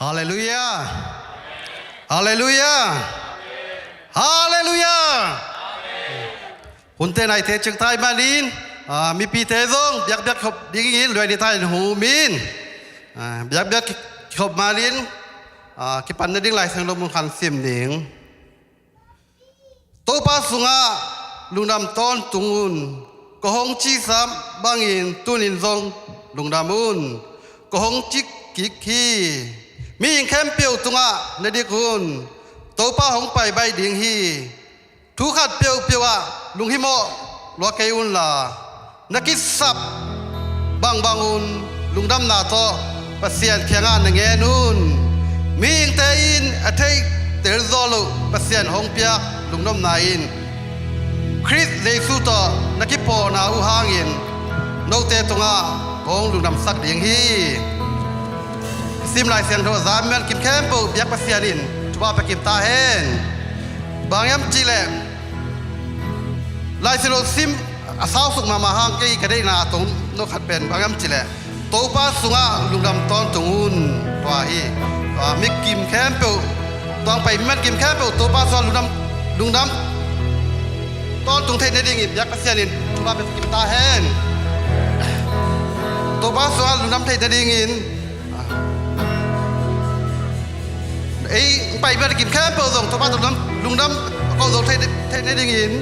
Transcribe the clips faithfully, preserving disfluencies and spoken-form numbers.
Halleluiah. Halleluiah. Halleluiah. Hunte naite ciangtai manin, ah, mipite zong biakbiak kikhop dingin luai ni ta in hong um in. Ah, biakbiak kikhop manin, ah, kipan nading Lai Siangtho mun khat sim ding. Topa sungah lungdam tawntung un. Ko hong cihsa bangin tunin zong lungdam un. Ko hong cih kik hi. Mihing khempeuh tungah na dik un. Topa hong pai baih ding hi. Thu khat peuhpeuh ah lunghimawh lua kei unla, na kisap bangbang un lungdamna tawh Pasian kiangah na ngen un. Mihingte in a theihtel zawh loh Pasian hong piak lungdamna in Khrist Jesu tawh na kipawlna uh hangin note tungah hong lungdamsak ding hi. Sim Lai Siangtho a za mimal kim khempeuh biak Pasian in thupha pia kim ta hen. Bang hiam cihleh, Lai Siangtho sim a sausuk mahmah hang kei ka deihna a tawng no khat pen bang hiam cihleh, Topa sungah lungdam tawntung un, tua hi. Tua mi kim khempeuh, tuang pai mimal kim khempeuh Topa sungah lungdam, lungdam tawntung theih nadingin biak Pasian in thupha pia kim ta hen. Topa sungah lungdam theih nadingin ei pai mimal kim khempeuh zong Topa tawh lungdam, lungdam ko zo theih, theih nadingin,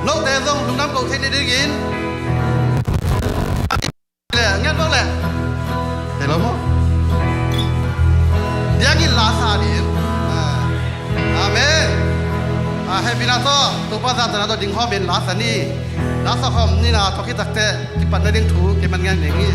note zong lungdam ko theih nadingin. Le ngen bang le. Hello mo. Diangin la sa ding. Ah. Amen. Ah, hehpihna tawh Topa zahtakna tawh ding khawmin la sa ni. La sa khawm nina tawh khit takteh kipan nading thu kiman ngen ding hi.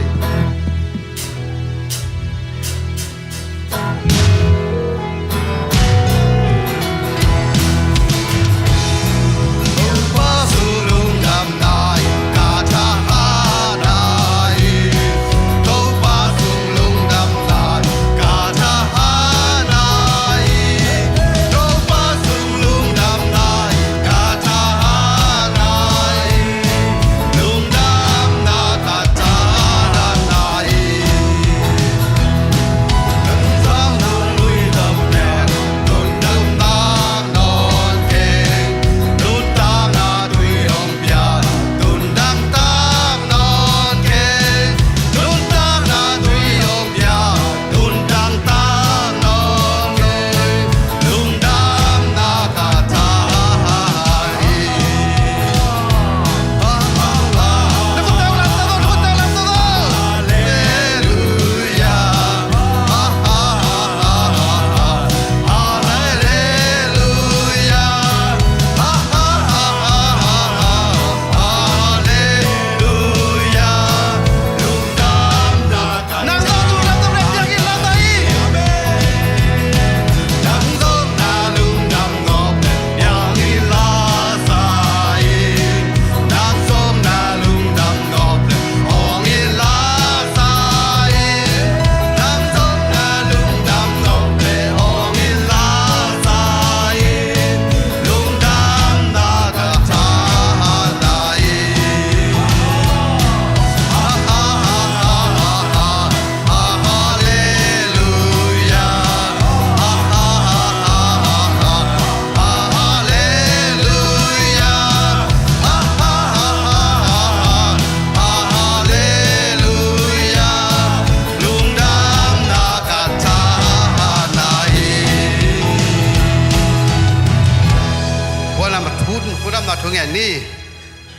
Huanam a thu, huanam na thu ngen ni.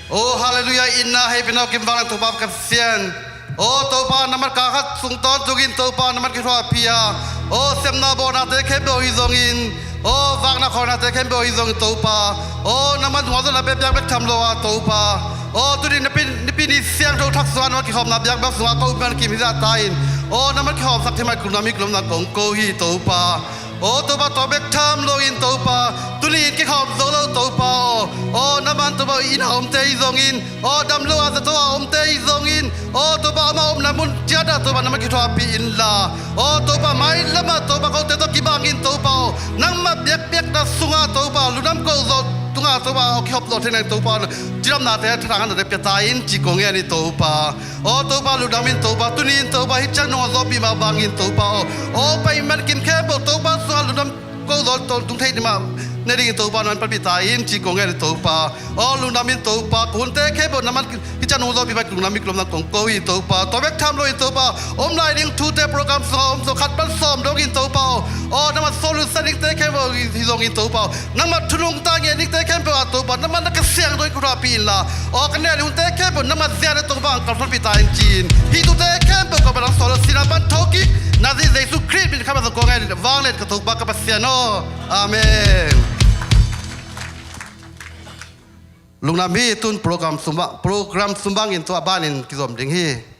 Oh, halleluiah, itna hehpihna kim vanglian Topa ka Pasian. Oh, Topa, na man kal khat sung tawntungin Topa, na man kithuahpih a. Oh, sepna bawnate khempeuh hi zongin. Oh, vakna khawnate khempeuh hi zongin Topa. Oh, na man hualzawhna biakbiak bek tham lo a Topa. Oh, tuni na pi, na pi ni siangtho thak sungah na man kikhawmna biakbiak sungah ko mimal kim hi zah ta in. Oh, na man kikhawmsak thei mai kulna mi kulna kong ko hi Topa. Aw Topa, tua bek tham loin Topa, tuni in kikhawm zo lo Topa aw. Aw na man Topa, inn a omte hi zongin, aw dam lo a zato a omte hi zongin, aw Topa, amah omna mun ciat ah Topa, nangmah kithuahpih inla. Aw Topa, mailam ah Topa, kote tawh kibangin Topa aw, nangmah biakpiakna sungah Topa, lungdam ko zo tungah Topa aw, kihop zawh theihna in Topa aw, cidamnate, thahatnate pia ta in ci kong ngen hi Topa. Aw Topa, lungdam ing Topa, tuni in Topa hih ciang nong zawhpih mah bangin Topa aw, aw pai man kim khempeuh Topa sungah lungdam ko zawh tawh tung thei ding mah ne dingin Topa nong panpih ta in ci kong ngen hi Topa. Aw lungdam ing Topa, ka hunte khempeuh nangman hih ciang nong zawhpih mah lungdam ing, lungdam kong ko hi Topa. Tua bek tham lo in Topa, om lai ding thute program sungah om zawh khat pan sawm dongin Topa aw, aw nangmah sawlun sa dingte khempeuh hi zongin Topa aw, nangmah thu nungta ngen dingte khempeuh ah Topa, nangmah na Kha Siangtho in khuthahpih inla, aw ka neh ding hunte khempeuh nangmah ziate Topa hong kalsuanpih ta in ci-in, hih thute khempeuh ka Topa nang sawlna sihna pan thokik, Nazareth Jesu Khrist min tawh ka zong kong ngen, vanglian ka Topa ka Pasian aw. Amen. Lungdam hi. Tun program sung bang, program sung bangin tua banin kizom ding hi.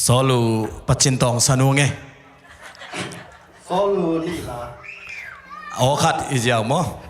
Sawlu pacin tawng sanu nge. Sawlu nih la. Aw khat i ziau maw?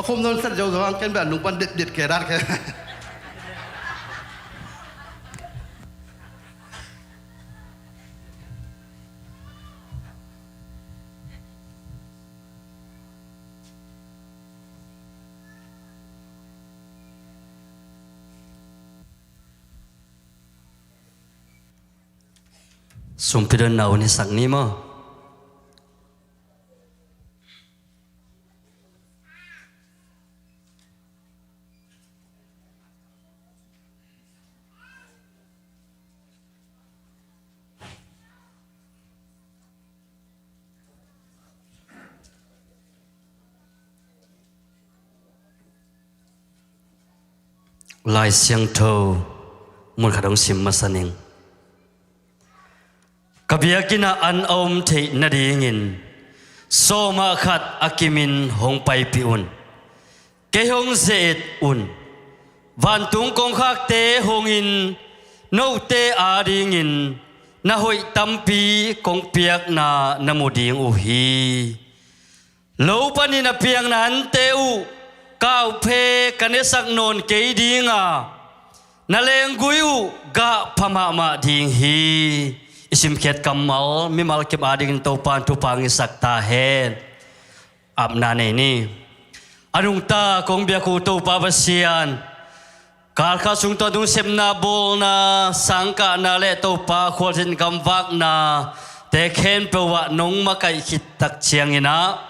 Khom zong sat zo zo hang ken bia nung pan det det ke rat ke. Sumpi donna hun hisak ni maw? Lai Siangtho mun khat hong sim masa ning. Ka biakinn ah an a om theih nadingin sawmah khat a kimin hong paipih un. Kei hong ze-et un. Vantung kongkhakte hongin note adingin na hoih tampi kong piakna na mu ding uh hi. Lo panin a piang na ante uh kauphe ka nesak nawn kei dinga, na lenggui uh gah pha mahmah ding hi. I simkhiat kammal mimal kim adingin Topa in thupha ngisak ta hen. Apna nei ni. A nungta kong biak uh Topa Pasian, kalkha sung tawntung sepna bawlna, sangkahna le Topa khualzin gamvakna te khempeuh ah nong makaih khit tak ciangin ah,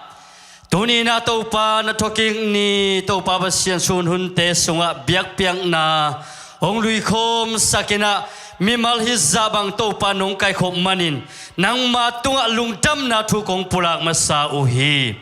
tuni-in ah Topa na thawkik ni Topa Pasian sun hunte sungah biakpiakna hong luikhawmsak in ah, mimal hizah bang Topa nong kaikhop manin nangma tungah lungdamna thu kong pulak masa uh hi.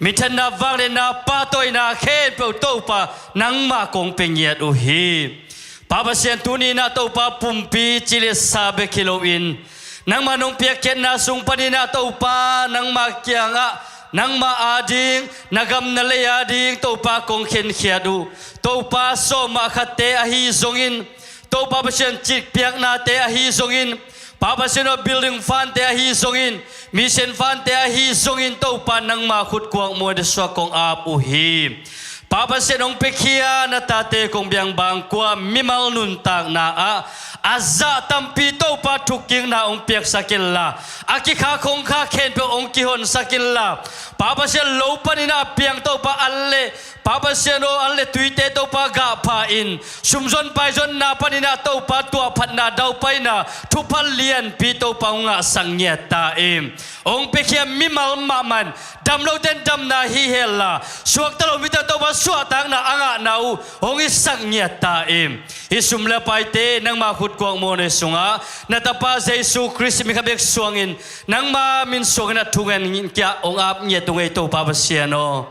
Mithatna, vangliatna, pahtawina khempeuh Topa nangmah kong pia ngiat uh hi. Pa Pasian, tuni-in ah Topa pumpi ci le sa bek hi loin nangmah nong piakkhiatna sung panin ah Topa nangmah kiangah nangmah ading, na gam na lei ading Topa kong khenkhiat uh. Topa sawmah khatte ahi zongin, Topa Pasian cikpiaknate ahi zongin, Pa Pasian aw building fund-te ahi zongin, mission fund-te ahi zongin Topa nangmah khutkuak muan suak kong ap uh hi. Pa Pasian hong piakhia na tate kong biang bangkua mimal nuntakna ah a zah tampi Topa thukkikna hong piaksak inla, a kikha khongkha khempeuh hong kihonsak inla, Pa Pasian lo panin ah piang Topa an le Pa Pasian aw, an le tuite Topa gah pha in, sumzon paizonna panin ah Topa tuahphatna daupaina thupha lianpi Topa hong ngahsak ngiat ta in. Hong piakhia mimal mahmah in, damlote in damna hi henla, suakta lo mite Topa suahtakna a ngahna uh hong hisak ngiat ta in. Hih sum le paite nangma khutkuak muan sungah na Tapa Jesu Khrist min khat bek suangin, nangma min suangin a thungen kia hong ap ngiat ung ei Topa Pasian aw.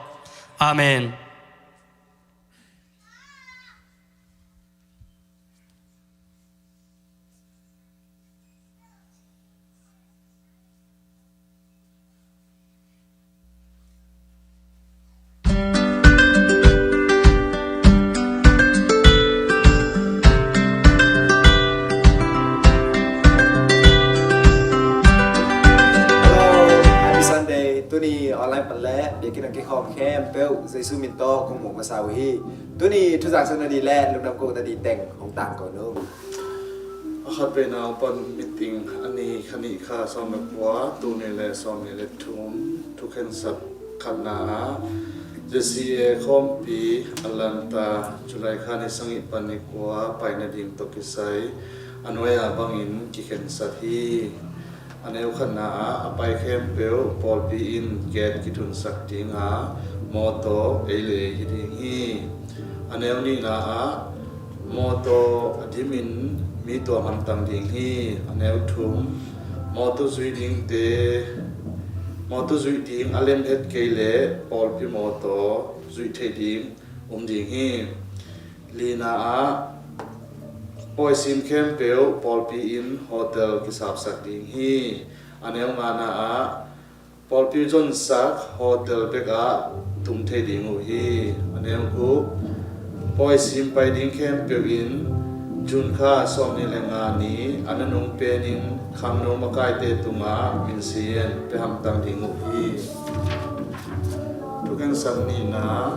Amen. Hello, happy Sunday. Tuni online pan le biakinn a kikhawm khempeuh Jesu min tawh kong muh masa uh hi. Tuni thuzang sung na di le lungdam ko na di teng hong tangko nung. A khat veina pan meeting a ni kha nih kha sawm le kua, tul nih le sawm nih le thum, thukhensat khatna ah Z C A khawmpi Atlanta, July kha ni sagih pan ni kua paina ding tawh kisai a nuai-a bangin kikhensat hi. A neu khatna ah a pai khempeuh pawlpi in gate kithunsak dinga mawtaw ei le ei hi ding hi. A neu nihna ah mawtaw a dimin mi tuam hamtang ding hi. A neu thum, mawtaw zuih dingte, mawtaw zuih ding a lem het kei leh pawlpi mawtaw zuih theih ding um ding hi. Lina ah pawisim khempeuh pawlpi in hotel kisapsak ding hi. A neu ngana ah pawlpi zonsak hotel bekah tum thei ding uh hi. A neu guk, pawisim pai ding khempeuh in June kha sawm nih le nga ni a nanung penin khangno makaite tungah minsiin pia hamtang ding uh hi. Thukhensat nihna,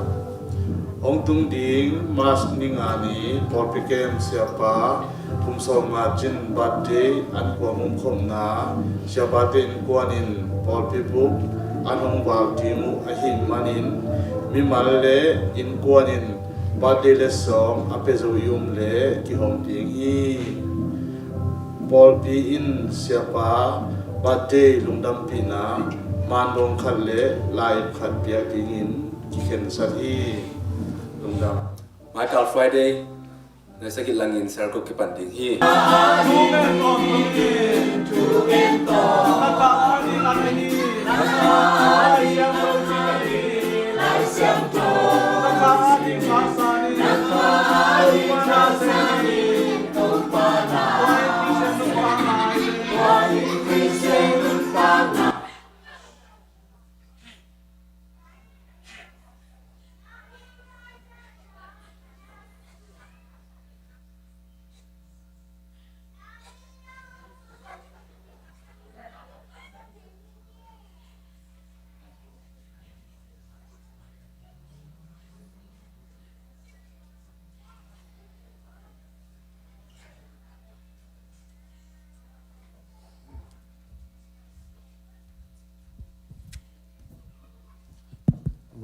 Hong tung ding March ni nga ni pawlpi kem siapa kum sawm nga cin birthday an kuang umkhopna siapate innkuan in pawlpi bup an hong vak ding uh ahih manin mimal le innkuan in birthday letsong a pia zo i um le kihong ding hi. Pawlpi in siapa birthday lungdampihna mandong khat le laip khat piak dingin kikhensat hi. Lungdam. Michael Friday, na sakit langin serkop kipan ding hi.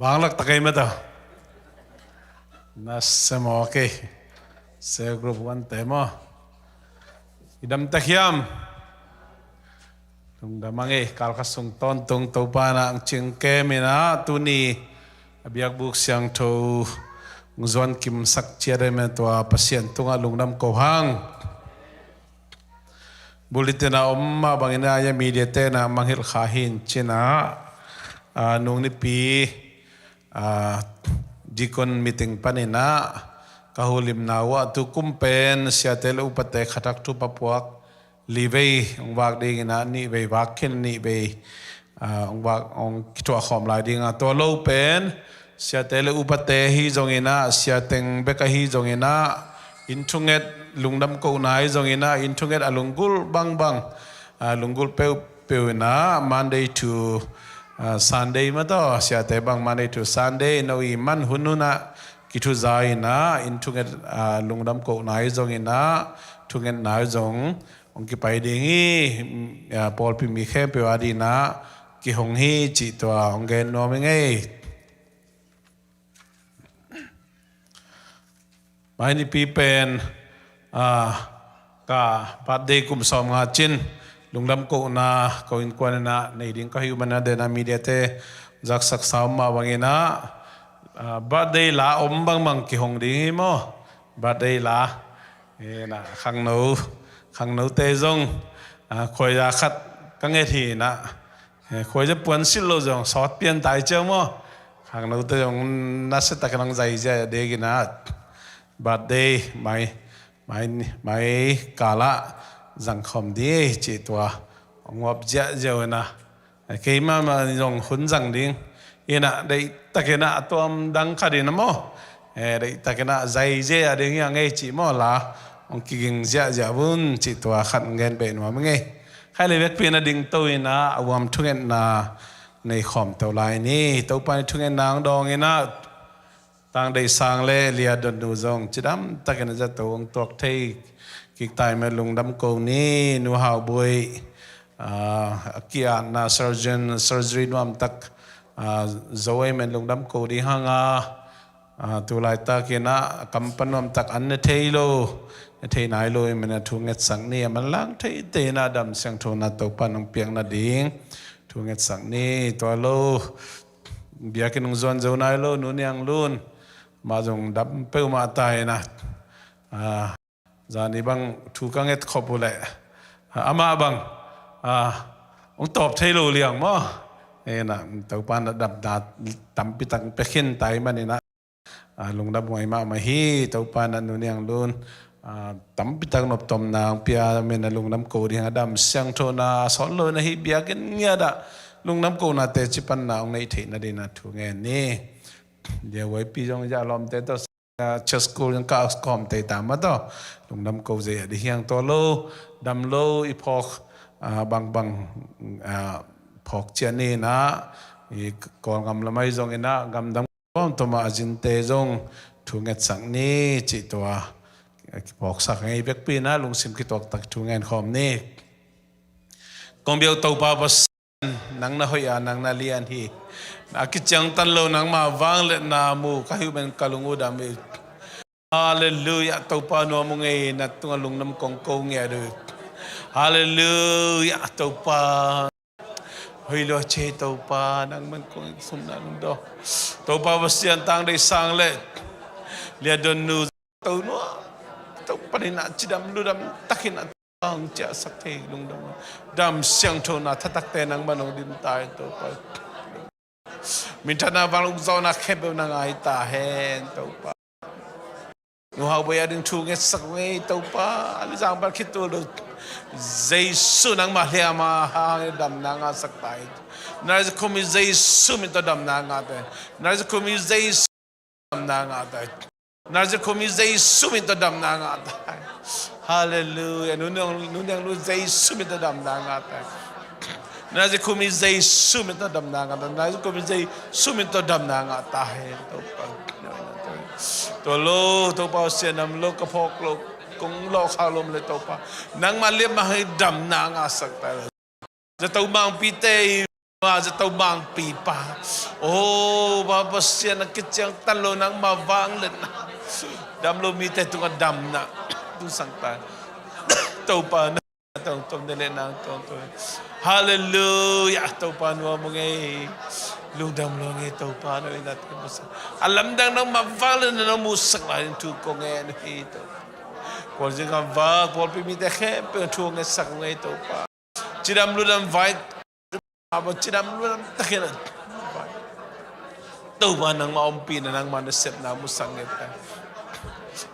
Vanglak ta kei mata. Na se maw kei. Cell group one te maw. I dam ta hiam. Lungdam a ngei, kal khat sung tawntung Topa in ah hong cing kem in ah tuni a biakbuk siangtho hong zuan kimsak ciat ahih manin tua Pasian tungah lungdam ko hang. Bulletin a om mah bangin ah, ia media te in ah mangngilh kha hi in ci-in ah, a, nung nipi, a, deacon meeting panin ah ka holimna uh ah tu kum pen siate le upate khatak thupha puak li vei hong vak dingin ah nih vei vak khin nih vei, a, hong vak hong kithuah khawm lai ding a, tua lo pen siate le upate hi zongin ah, sia teng bek ahi zongin ah, inn thunget lungdam kohna hi zongin ah, inn thunget a lunggulh bangbang, a, lunggulh peuhpeuh in ah Monday to, a, Sunday mah tawh, siate bang Monday to Sunday, no i man hun hun ah kithuza in ah, inn thunget, a, lungdam kohna hi zongin ah, thungetna hi zong hong kipai ding hi. A, pawlpi mi khempeuh a dingin ah kihong hi cih tua hong gen nuam ing ei. Mai nipi pen, a, ka birthday kum sawm nga cin lungdam kohna ko innkuan in ah nei ding ka hih uh manin ah, den a media te zaksak sa om mah bangin ah, a, birthday la om bangbang kihong ding hi maw? Birthday la. E, na, khangno, khangnote zong, a, khuaia khat ka nget hi na. E, khuaia puan silh lo zong sawt pian tai ciau maw? Khangnote zong nasia takin hong zai zia dek in ah. Birthday, mai, mai, mai kal ah zang khawm ding ei cih tua hong uap ziahziah uh in ah. Keimah mah zong hun zang ding. In ah deihtakin ah a tuam dang khat in ah maw, e, deihtakin ah zai zia ding hi a ngei cih maw, la hong kiging ziahziah vun cih tua khat hong gen beh nuam ing ei. Khaile vekpi in ah dingto in ah a uam thungetna nei khawm to lai ni. Topa in thungetna hong dawng in ah, Tangdeih Sang le Lia Dotnu zong cidam takin a zato hong tuak thei kik ta ahih manin lungdam ko ni. Nu Hau Buai, a, a ki-atna surgeon, surgery nuam tak, a, zo ahih manin lungdam ko ding hang a, a, tu laitak in ah a kam pan nuam tak an ne thei lo, ne thei nai lo ahih manin a thu ngetsak ni. A manlang theite in ah a dam siangthona Topa in hong piak nading thu ngetsak ni. Tua lo biakinn hong zuan zo nai lo Nu Niang Lun, amah zong dam peuhmah ta in ah, a, zani bang thu ka nget khop uh leh, a, amah bang, a, hong tawp thei lo liang maw? E, na, Topa in ah damna tampi tak pia khin ta ahih manin ah, a, lungdam huai mahmah hi. Topa in ah Nu Niang Lun, a, tampi tak noptomna hong pia ahih manin ah lungdam ko ding a dam siangthona sawt lo in ah hih biakinn ngiat ah lungdam kona teci panna hong neih theih nading in ah thu ngen ni. Dia huaipi zong zia lawmte tawh, a, church school zong kah khawm tei ta mah tawh lungdam ko zei a ding hi hang. Tua lo dam lo i phawk, a, bangbang, a, phawk ciat ni in ah, i Kawlgam lam ahi zongin ah gamdang tuamtuam a zinte zong thu ngetsak ni cih tua kiphawksak ngei bekpi na lungsim kituaktak thu ngen khawm ni. Kong biak Topa Pasian, nang na hoih a, nang na lian hi. Na kiciangtan lo nangma vangliatna mu ka hih uh men ka lung uh dam hi. Halleluiah, Topa nuam uh ngei, na tungah lungdam kong ko ngiat uh. Halleluiah, Topa. Hoih lua ci hi Topa, nang man kong sumna lungdam. Topa Pasian, tang dei sang le Lia Don Nu, to nua, to panin a cidam ludam takin a tang ciahsak thei lungdam. Dam siangtho na thatakte nang man hong dim ta hen Topa. Minthanna vangliatna khempeuh na ngai ta hen Topa. Nu Hau Boi a ding thu ngetsak ngei Topa. A lizang pan khit tul deuh Jesu nangma hliam a hang damna ngahsak ta hen. Nazareth khua mi Jesu min tawh damna ngah ta hen. Nazareth khua mi Jesu damna ngah ta hen. Nazareth khua mi Jesu min tawh damna ngah ta hen. Halleluiah. Nu Niang, Nu Niang Lu Jesu min tawh damna ngah ta hen. Nazareth khua mi Jesu min tawh damna ngah ta hen. Nazareth khua mi Jesu min tawh damna ngah ta hen. Topa. Tua lo, Topa Pasian, dam lo ka phawk lo. Kong lawhkhak lo om le Topa. Nangma liam a hang damna ngahsak ta hen. Zato mangpite i ma zato mangpipa. O Pa Pasian, a kiciangtan lo nangma vangliatna. Dam lo mite tungah damna. Tung sang ta hen. Topa na tawng tawng de le nang tawng tawng. Halleluiah, Topa nuam uh ngei. Lungdam lo ngei Topa na ina te musak. A lamdang nangma vangliatna na musak lai in thu kong ngen uh hi Topa. Khualzin gam vak, pawlpi mite khempeuh thu ngetsak uh ngei Topa. Cidam ludam vai, cidam ludam takin a vai. Topa nangma ompihna, nangma nasepna musak ngiat ta.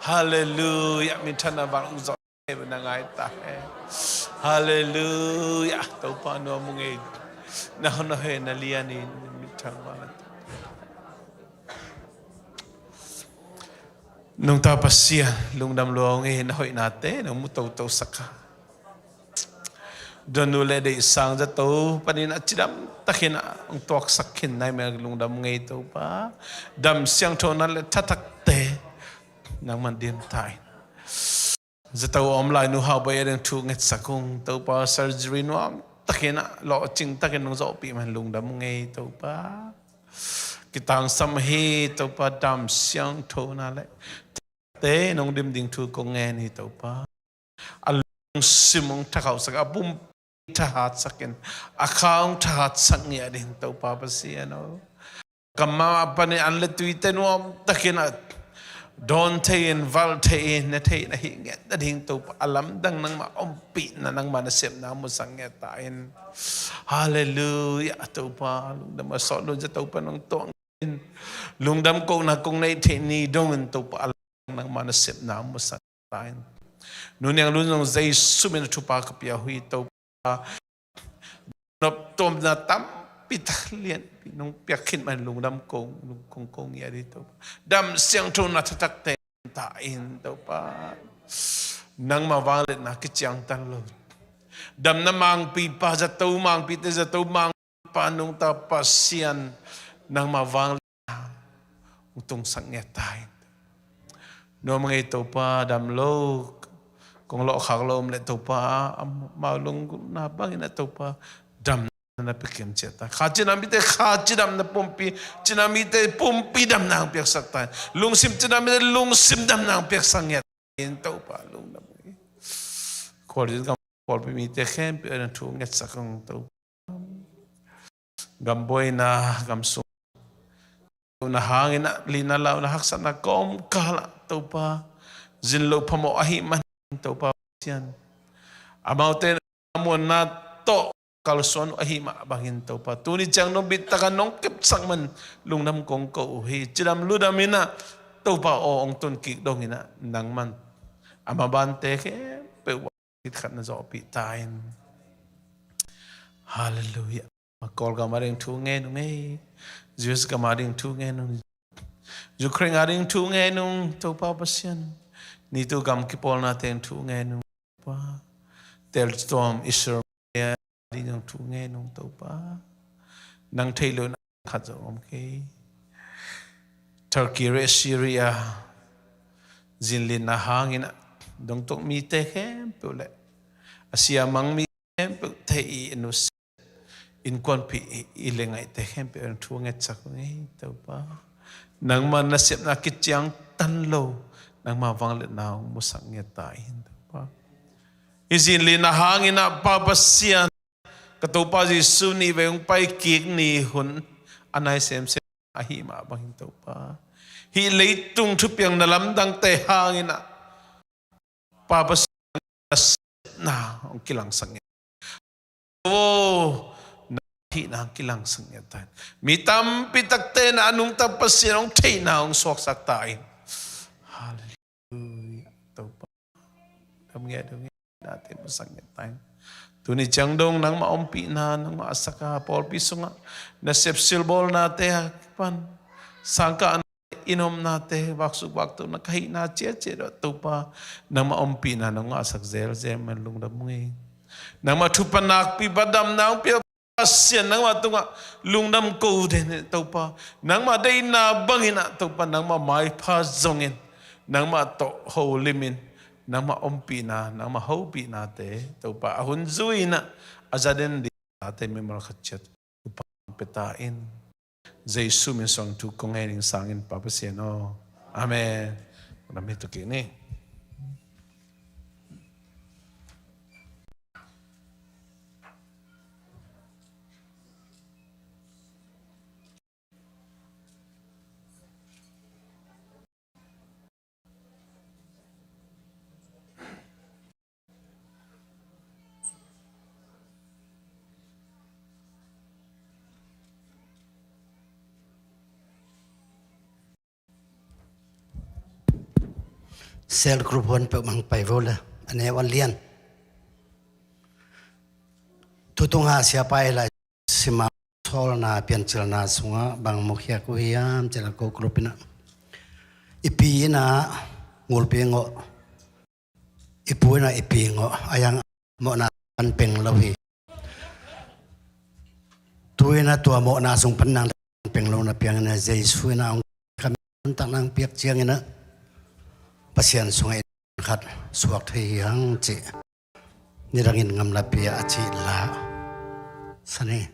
Halleluiah, minthanna vangliatna na ngai ta hen. Halleluiah, Topa nuam uh ngei. Na hon a hei na lian in minthanna vangliatna. Nungta Pasian, lungdam lua uh ngei, na hoihnate nong mu toto sak a. Don Nu le Deih Sang zato panin a cidam takin a hong tuaksak khin nai mel lungdam ngei Topa. Dam siangtho na le thatakte nang man dim ta hen. Zato a om lai Nu Hau Boi a ding thu ngetsak ung Topa, surgery nuam takin a lawhcing takin nong zawhpih man lungdam ngei Topa. Kitangsam hi Topa, dam siangtho na le te nong dim ding thu kong ngen hi Topa. A lungsim hong thakhauhsak, a pumpi thahatsak in, a kha hong thahatsak ngiat ding Topa Pasian aw. Kammal a panin an le tuite nuam takin a dawn thei in, valh thei in, ne thei in a hih ngiat nading Topa, a lamdang nangma ompihna, nangma nasepna musak ngiat ta hen. Halleluiah, Topa lungdam a sawt lun zato pan hong tuang in lungdam kohna kong neih theih ni dongin Topa a nangma nasepna musak ta hen. Nu Niang Lun zong Jesu min a thupha ka pia uh hi Topa. Noptuamna tampi tak lianpi nong piak khin man lungdam kong, kong, kong ngiat hi Topa. Dam siangtho na thatakte ta hen Topa. Nangma vangliatna kiciangtan lo. Damna mangpipa, zato mangpite, zato mang pa nungta Pasian nangma vangliatna hong tungsak ngiat ta hen. Nuam ngei Topa, dam lo kong lawhkhak lo om le Topa, amau lungna bangin a Topa damna na pia kim ciat ta. Kha cidam mite kha cidamna pumpi, cidam mite pumpi damna hong piaksak ta hen. Lungsim cidam mite lungsim damna hong piaksak ngiat ta hen Topa, lungdam ngei. Khualzin gam pawlpi mite khempeuh a ding thu ngetsak ung Topa. Gam buaina, gam sung na hangin a lina launa haksatna kawmkal ah Topa zin loh phamawh ahih man Topa Pasian, amaute na muanna tawh kalsuan uh ahih mah bangin Topa, tuni ciang nong bitak a nong kepsak man lungdam kong ko uh hi. Cidam ludam in a Topa aw hong tun kik dongin a nang man a mabante khempeuh khat na zawhpih ta hen. Halleluiah. Kawlgam a ding thu ngen ung ei. U S gam a ding thu ngen ung. Ukraine a ding thu ngen ung Topa Pasian. Nitu gam kipawlna teng thu ngen ung Topa. Teltuam Israel a ding thu ngen ung Topa. Nang theih loh na khat zong om kei. Turkey le Syria zinlinna hangin ah dongtuk mite khempeuh le a siamang mi khempeuh te i nusia innkuanpih i le ngaihte khempeuh in thu ngetsak uh ngei Topa. Nangma nasepna kiciangtan lo nangma vangliatna hong musak ngiat ta in Topa. Hih zinlinna hangin ah Pa Pasian, ka Topa Jesu nih vei hong pai kik ni hun a nai semsem ahih mah bangin Topa, hih leitung thupiang na lamdangte hangin ah Pa Pasian nasepna hong kilangsak ngiat. Oh, na hihna hong kilangsak ngiat ta in. Mi tampi takte na a nungta Pasian hong theihna hong suaksak ta in. Halleluiah. Topa, dam ngiat, dam ngiat, nate musak ngiat ta in. Tuni ciang dong nangma ompihna nangma a saka pawlpi sungah na sepsilbawlnate a kipan sangkah inn omnate vaksuk vakto na ka hihna ciaciat ah Topa, nangma ompihna nong ngahsak zelzel man lungdam ung ei. Nangma thupha nakpi pa damna hong pia Pasian nangma tungah lungdam ko den Topa. Nangma deihna bangin ah Topa nangma maipha zongin nangma tawh holimin nangma ompihna nangma hopihnate Topa a hun zui in ah a za den ding tate mimal khat ciat thupha pia ta in. Jesu min suang thu kong ngen ning sangin Pa Pasian aw. Amen. Lam hi tukik ni. Cell group huan peuh mang pai vo le a neu a lian. Tutung a siapa i lai sima sawlna piancilna sungah bang mukhiak uh hiam cila ko group inah i pi inah ngulpi ngawh, i pu inah i pi ngawh a yang mawhna an peng lo hi. Tu inah tua mawhna sung pan nang peng lo na piang inah Jesu inah hong kam tak nang piak ciang inah Pasian sungah in khat suak thei hi hang cih. Nidangin ngamlapi a cih la sani.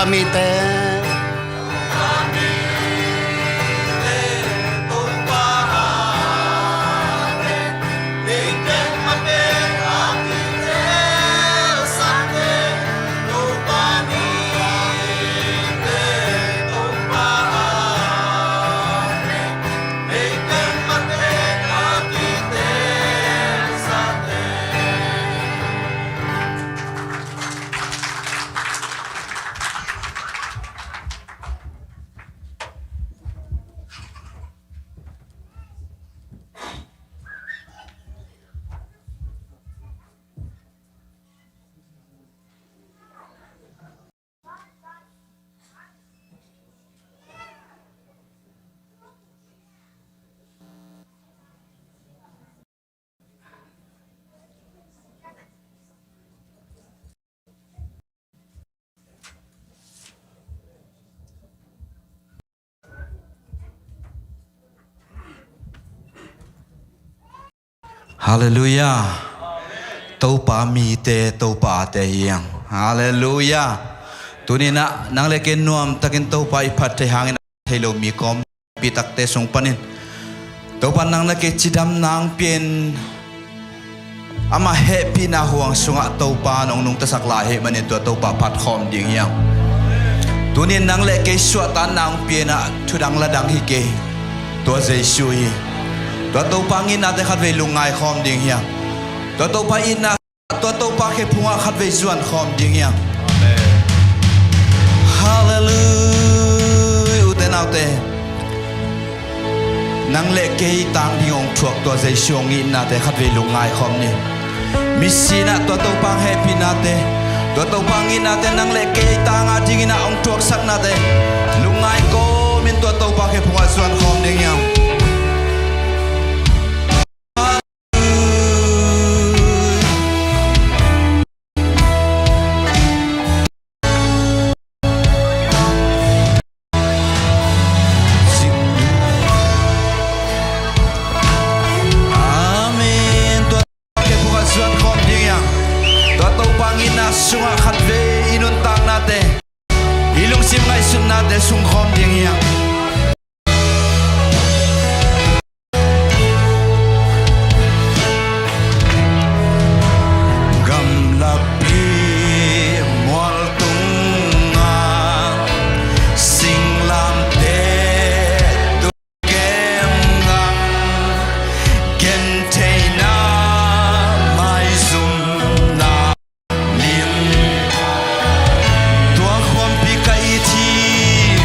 mite. Halleluiah. Topa mite, Topa ate hi hang. Halleluiah. Tuni-in ah nang le kei nuamtakin Topa i phat theih hangin, thei lo mi kawm pitakte sung panin Topa nang le kei cidamna hong pia-in, ama hehpihna huang sungah Topa nong nungtasak lai ahih manin tua Topa phat khawm ding hi hang. Tuni-in nang le kei suahtakna hong pia-in ah, thudang ladang hi kei. Tua Jesu hi. Tua Topa hong itnate khatvei lungngai khawm ding hi hang. Tua Topa itna, tua Topa khe phungah khatvei zuan khawm ding hi hang. Amen. Halleluiah. Ute naute, nang le kei tang ding hong thuak tua Jesu hong itnate khatvei lungngai khawm ni. Misi in ah tua Topa hehpihnate, tua Topa hong itnate nang le kei tang adingin ah hong thuaksaknate lungngai kawmin tua Topa khe phungah zuan khawm ding hi hang. Amen. Tua Topa khe phungah zuan khawm ding hi hang. Tua Topa hong itna sungah khatvei i nuntaknate, i lungsim ngaihsutnate sung khawm ding hi hang. Gamlapi mual tungah singlamteh tukem ngang, gentheihna maizumna lim, tua khuampi ka it hi.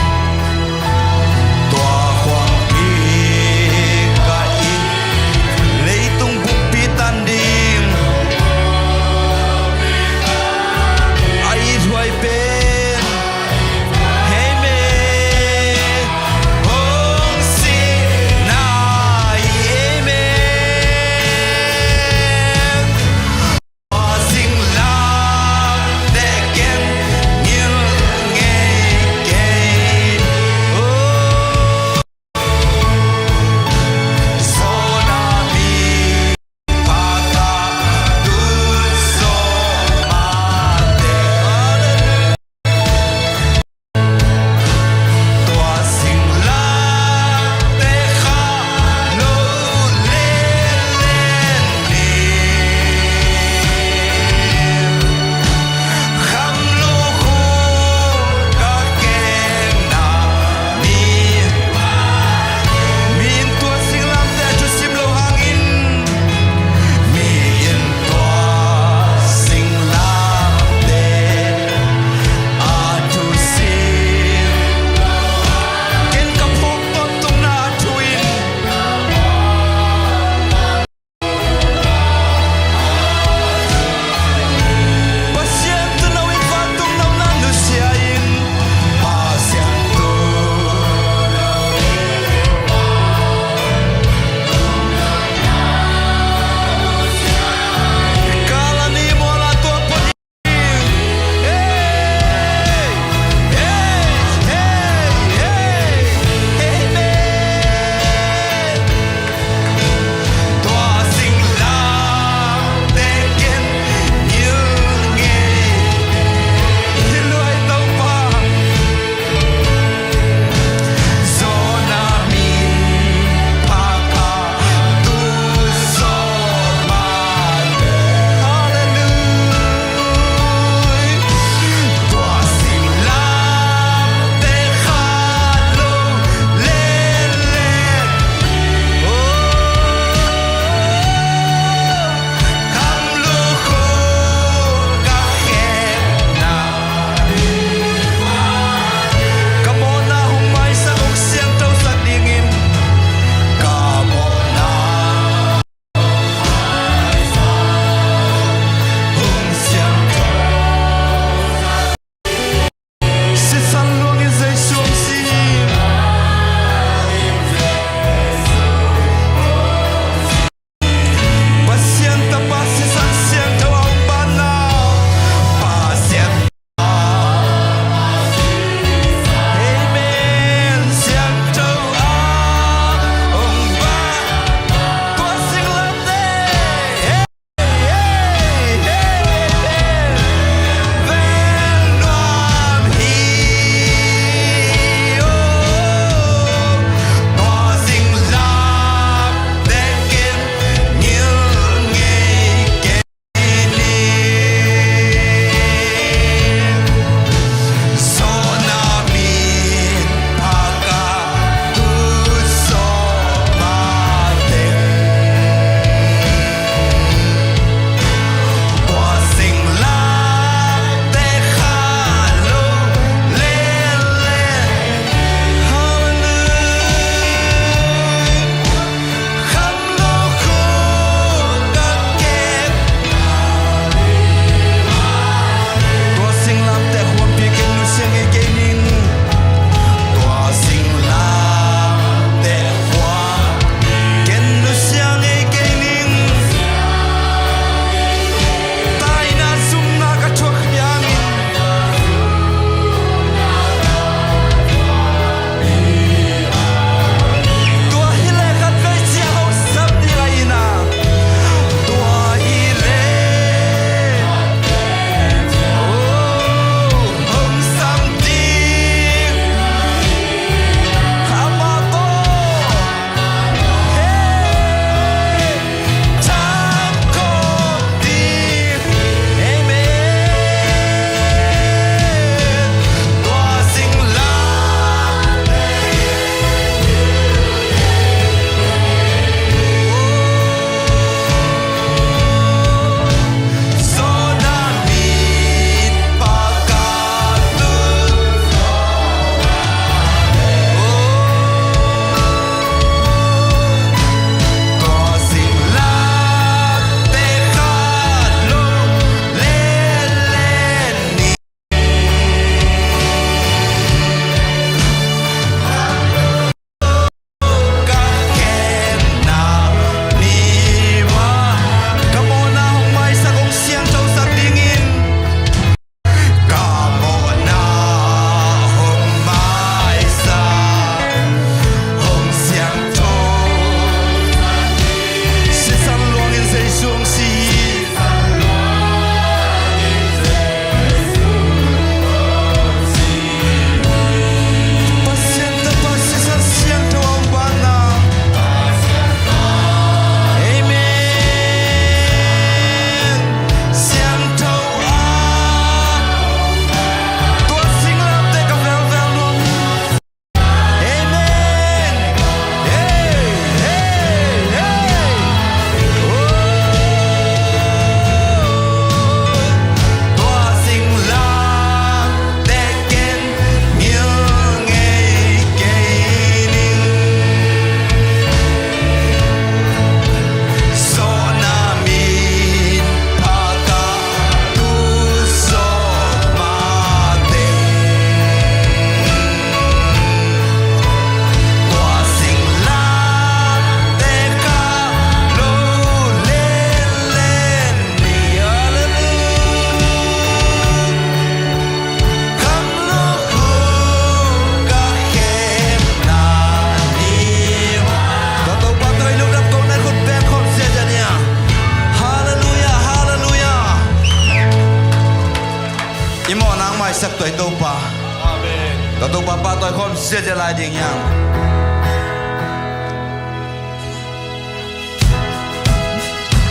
I mawhna hong maisak tua i Topa. Amen. Tua Topa pahtawi khawm ziahziah lai ding hi hang.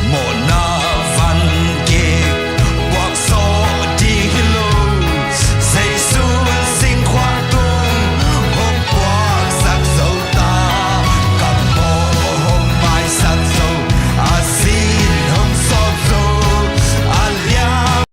Mawhna van kik puak sawh ding hi lo. Jesu singkhuang tung hong puaksak zo ta. Ka mawh hong maisak zo, a sin hong sawp zo, a liam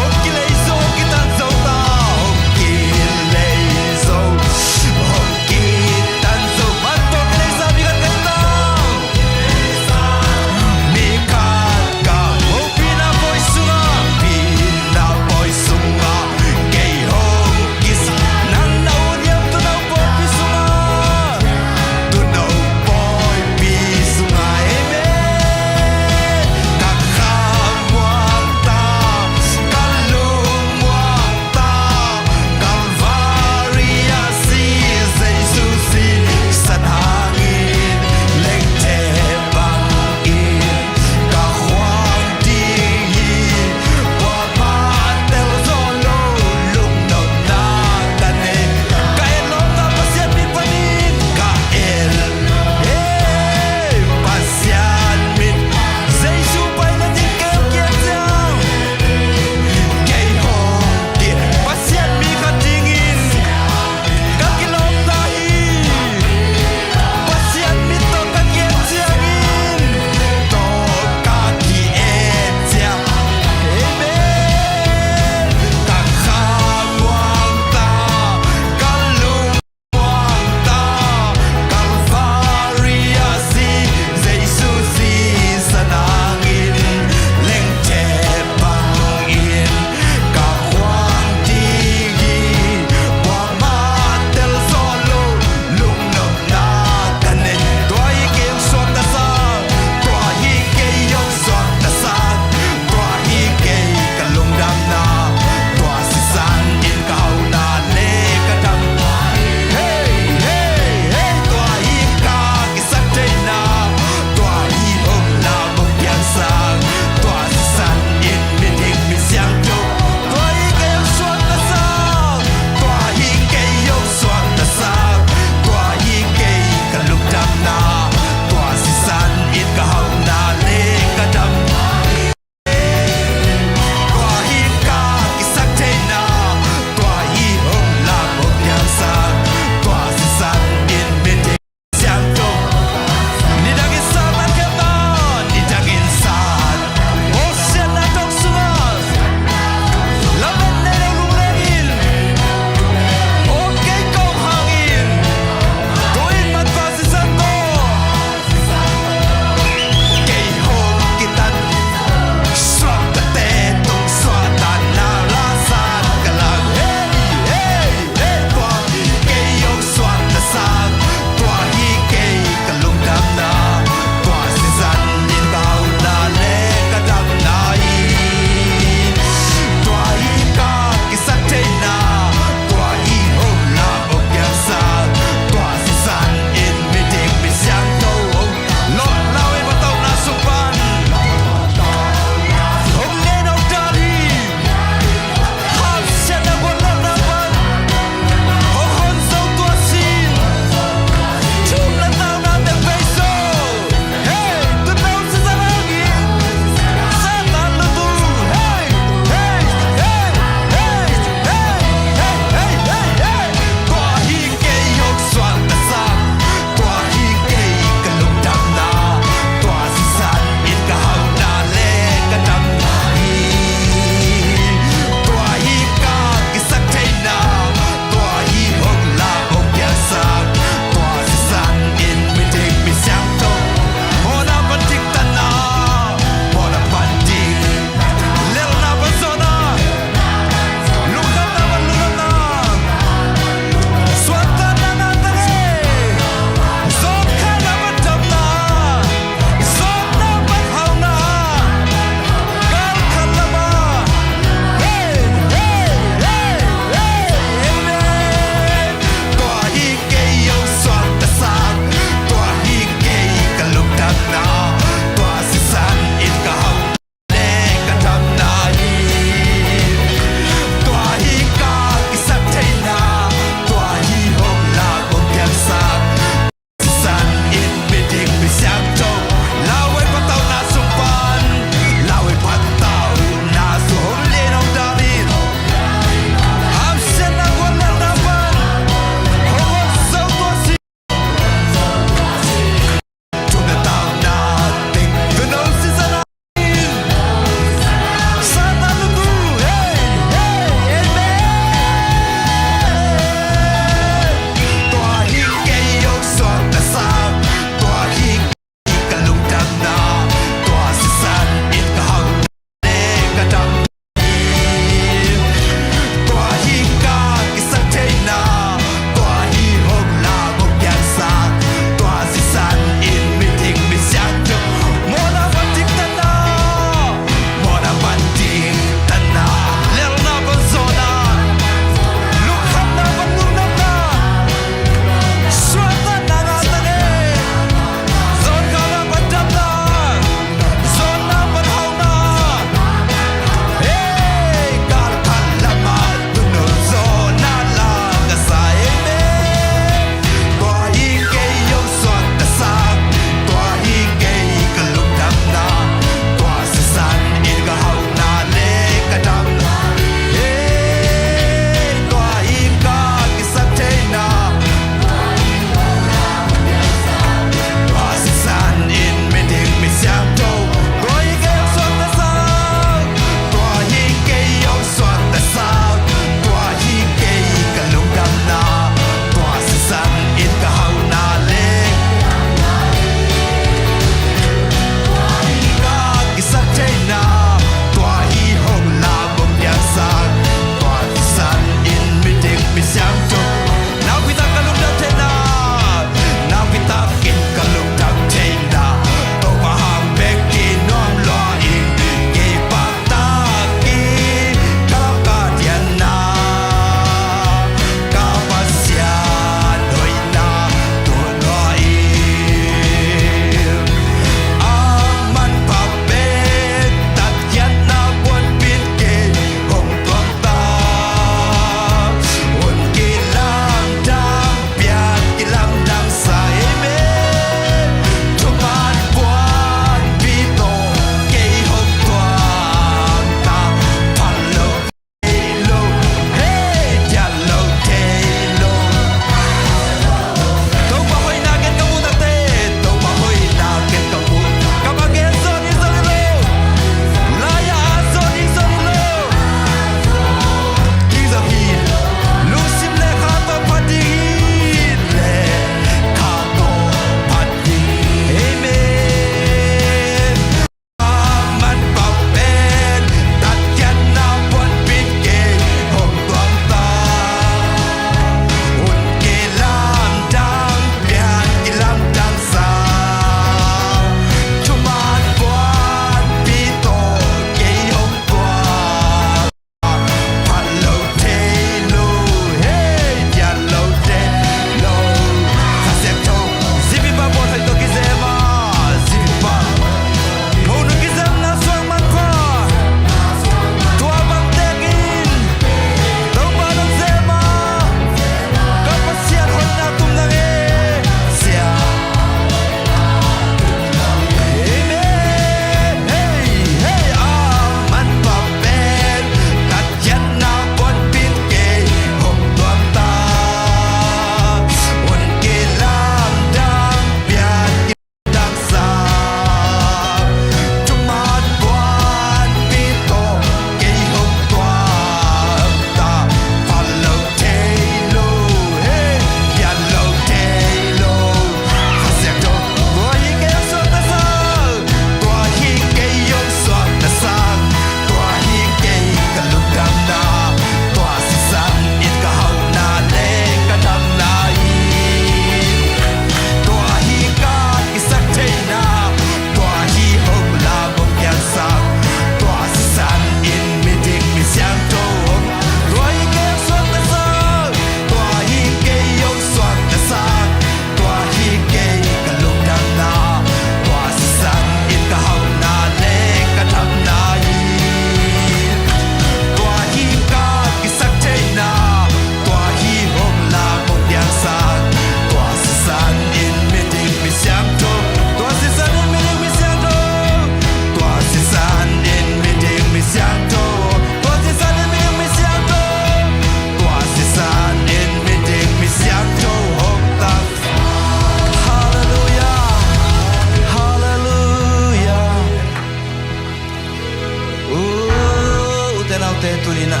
Ina,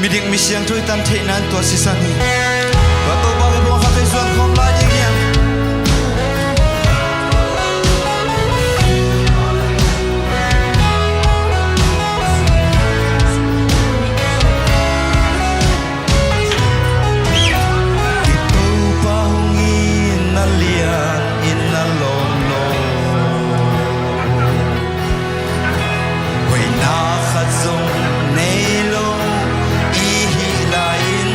miding misiangtho i tan theihna in tua sisan hi. Tua Topa bia buang khat ei zuan khawm lai ding hiam? I Topa hong in a lian in a lawm lo. Hoihna khat zong nei lo i hih lai-in,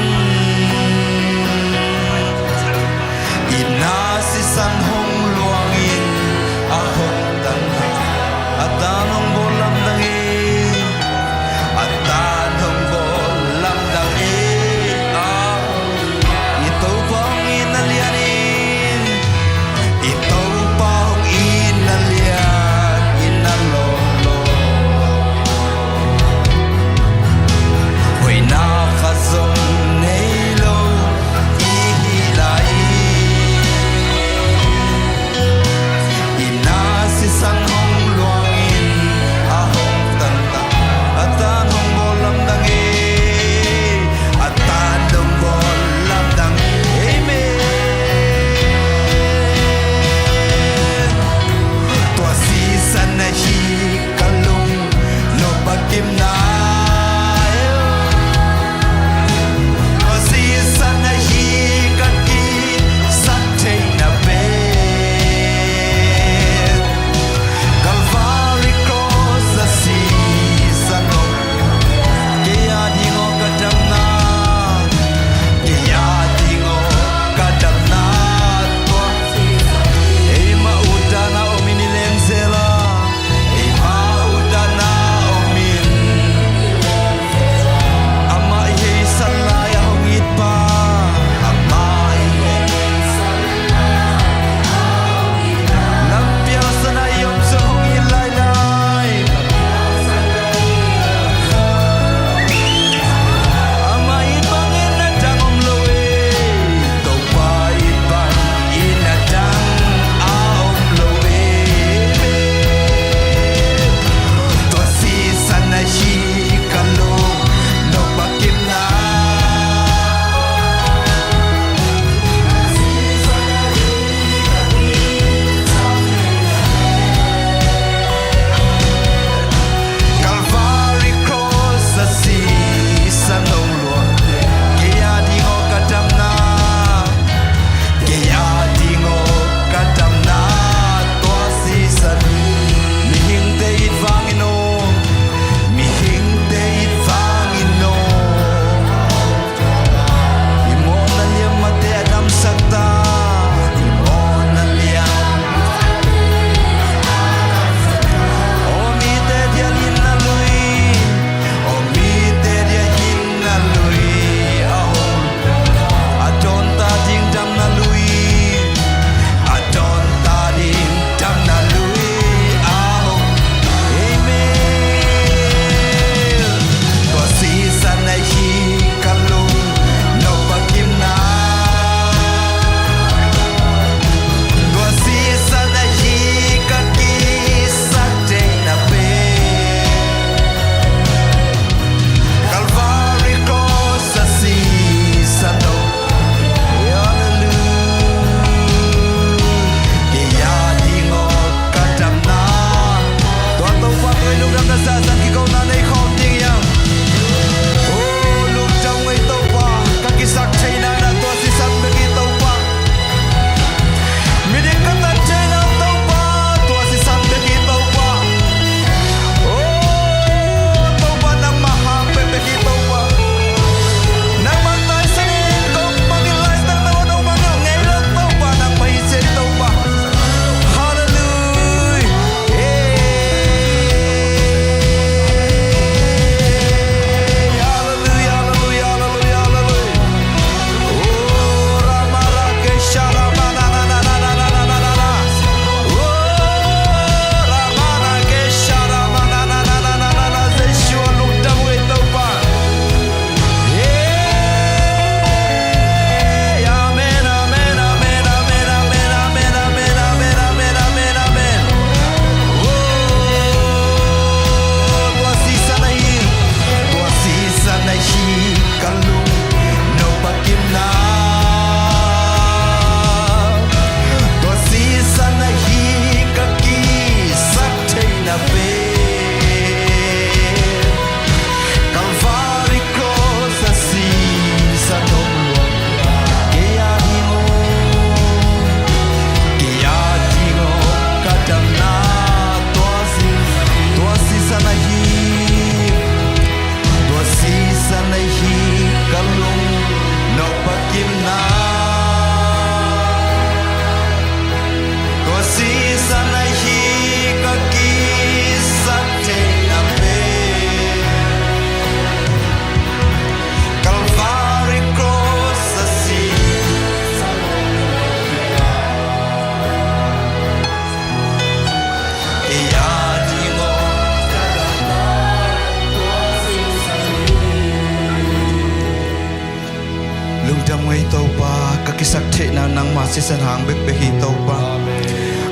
sisan hang bekbek hi Topa.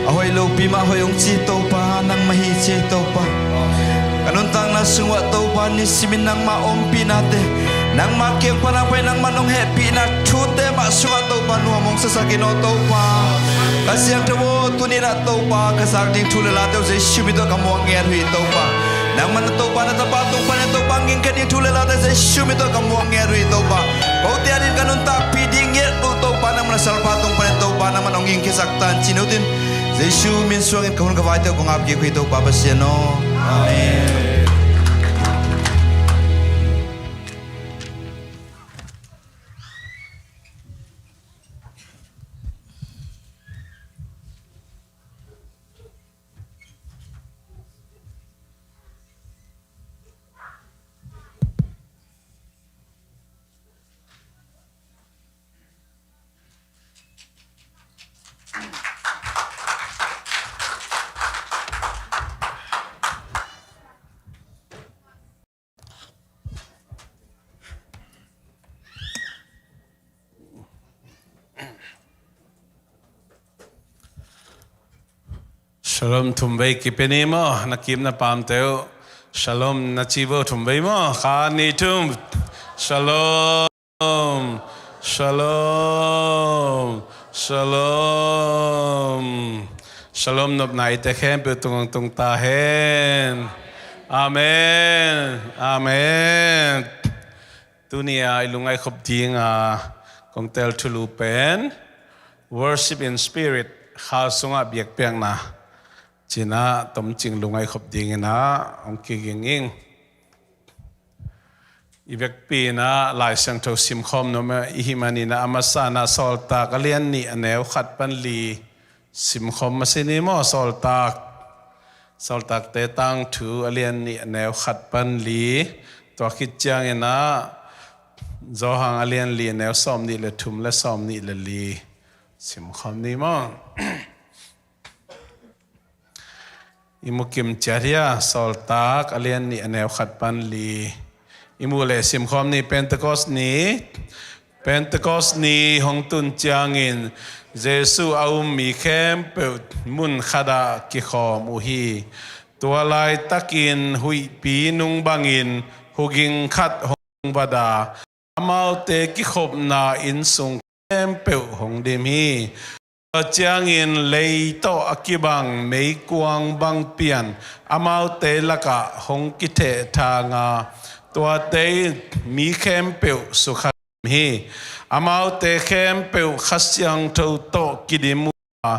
A hoih lopi mah hoih hong ci Topa, nangmah hi ci Topa. Ka nuntakna sungah Topa nisimin nangmah ompihnate, nangmah kiang pan a pai nangmah nong hehpihna thute mah sungah Topa nuam hong sasakin aw Topa. Ka siangtho aw, tuni-in ah Topa ka zak ding thu le late uh Jesu min tawh ka muang ngiat uh hi Topa. Nangmah na Topa na tapa tung panin Topa ngingkhen ding thu le late Jesu min tawh ka muang ngiat uh hi Topa. Kote adingin ka nuntakpih ding ngiat uh Topa, nangmah na salpa tung panin Topa nangmah nong ngingkhiasak tan ci-in uh tin. Jesu min suangin ka hun ka vaite uh kong ap kik uh hi Topa Pasian aw. Amen. Shalom thum vei kipia ni maw, na kim na pamte uh. Shalom na ci vo thum vei maw, khat nih thum. Shalom. Shalom. Shalom. Shalom nopna eite khempeuh tung hong tung ta hen. Amen. Amen. Tuni-a i lungngaih khop dinga kong tel thulu pen Worship in Spirit, Kha sungah biakpiakna, ci-in ah tomcing lungngaih khop dingin ah hong kiging ing. I vekpi-in ah Lai Siangtho simkhawm nuam i hih manin ah a masa-in ah Sawltak a lian nih a neu khat pan li simkhawm masa ni maw, Sawltak. Sawltakte tangthu a lian nih a neu khat pan li. Tua khit ciangin ah Johan a lian li a neu sawm nih le thum le sawm nih le li simkhawm ni maw. I mu kim ciat hia, Sawltak a lian nih a neu khat pan li. I muh leh simkhawm ni. Pentecost ni, Pentecost ni hong tun ciangin Jesu a um mi khempeuh mun khatah kikhawm uh hi. Tua laitakin huihpi nung bangin huging khat hong vada, amaute kikhopna inn sung khempeuh hong dim hi. Tua ciangin lei tawh a kibang meikuang bang pian amaute lakah hong kithehthang a, tuate in mi khempeuh sukha hi. Amaute khempeuh Kha Siangtho tawh kidim uh a,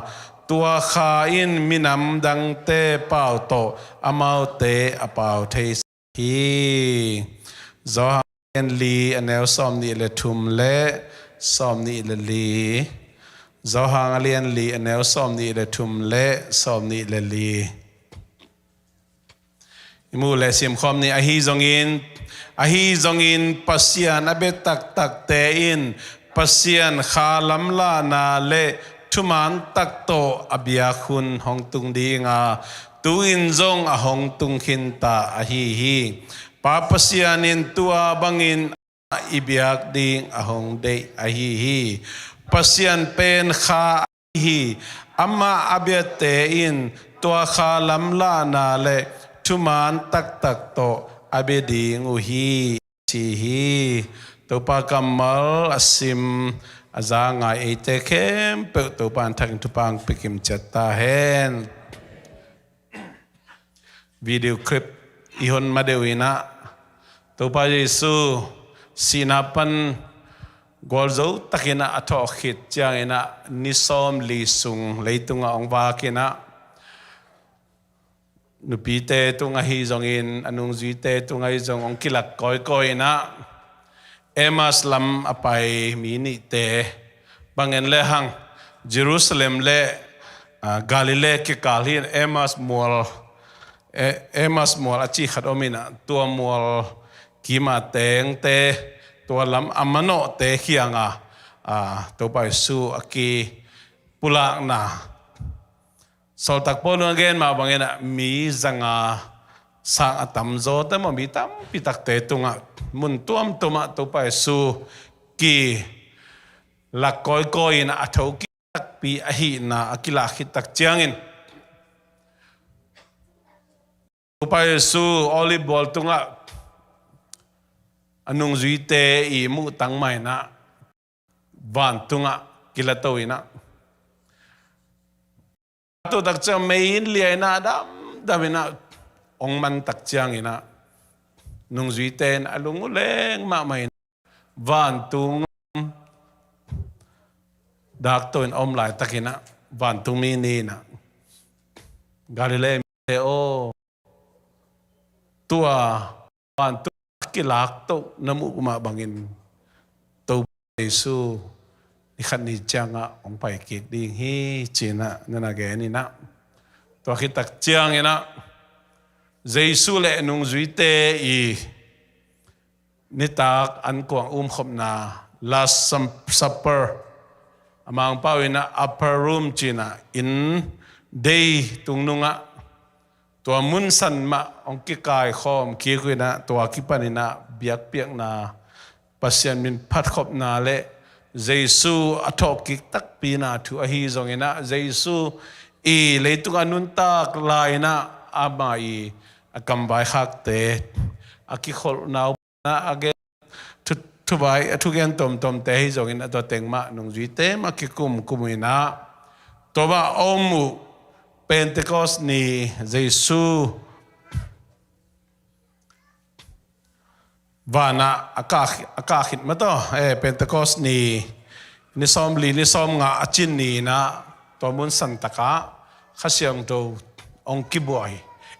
tua Kha in minam dangte pau tawh amaute a pau thei hi. Johan a lian li a neu sawm nih le thum le sawm nih le li. Johan a lian li a neu sawm nih le thum le sawm nih le li. I muh leh simkhawm ni. Ahi zongin, ahi zongin Pasian a bia taktakte in Pasian Kha lamlahna le thuman tak tawh a biak hun hong tung ding a, tu-in zong a hong tung khinta ahi hi. Pa Pasian in tua bangin i biak ding a hong deih ahi hi. Pasian pen Kha ahi hi. Amah a biate in tua Kha lamlahna le thuman taktak tawh a bia ding uh hi, ci hi. Topa kammal a sim a za ngai eite khempeuh Topa in thak in thupha hong pia kim ciat ta hen. Video clip i hon ma deuh in ah, Topa Jesu sihna pan gualzo takin ah a thawh khit ciangin ah ni sawm li sung leitungah hong vak in ah, nupite tung ahi zongin, a nungzuite tung ahi zong hong kilak kawikawi in ah, Emmaus lam a pai mi nihte, bang en le hang, Jerusalem le, ah, Galilee kikal hi in Emmaus mual, E-, Emmaus mual a cih khat om in ah, tua mual kim a tengte, tua lam a manawhte kiangah, ah, Topa Jesu a kipulakna. Sawltak Paul in a gen mah bangin ah mi zanga sang a tamzawte maw, mi tampi takte tungah mun tuamtuamah Topa Jesu kilak kawikawi in a thokik pi ahihna a kilak khit tak ciangin, Topa Jesu Olive bual tungah a nungzuite i muhtang mah inah vantungah kilato inah, tu tak ciang mei in lia inah damdam inah ong man tak ciang inah nungzuite in a lung uh leng mahmah inah vantung dakto in a om laitak inah vantung mi ni inah, Galilee mite aw, tua vantung a kilakto na muh mah bangin Topa Jesu ni khat ni ciangah hong pai kik ding hi ci inah na na gen inah, tua khit tak ciang inah Jesu le nungzuite i nitak an kuang umkhopna, Last Supper, a Mangpau inah upper room ci inah inn dei tungnungah tua munsan mah hong kikaikhawm kik uh inah, tua kipan inah biakpiakna, Pasian min phatkhopna le Jesu a thawhkik takpina thu ahi zong inah, Jesu i leitung a nuntak lai inah ama i a kamvaikhakte a kikholhna uh a gen thu, thuvai, a thugen tomtomte ahi zongin a tua teng mah nungzuite mah kikumkum inah, tua mah a om uh Pentecost ni Jesu vanah a kah, a kah khit mah tawh, eh, Pentecost ni, ni sawmli, ni sawmnga a cin ni inah tua munsan takah Kha Siangtho hong kibuai.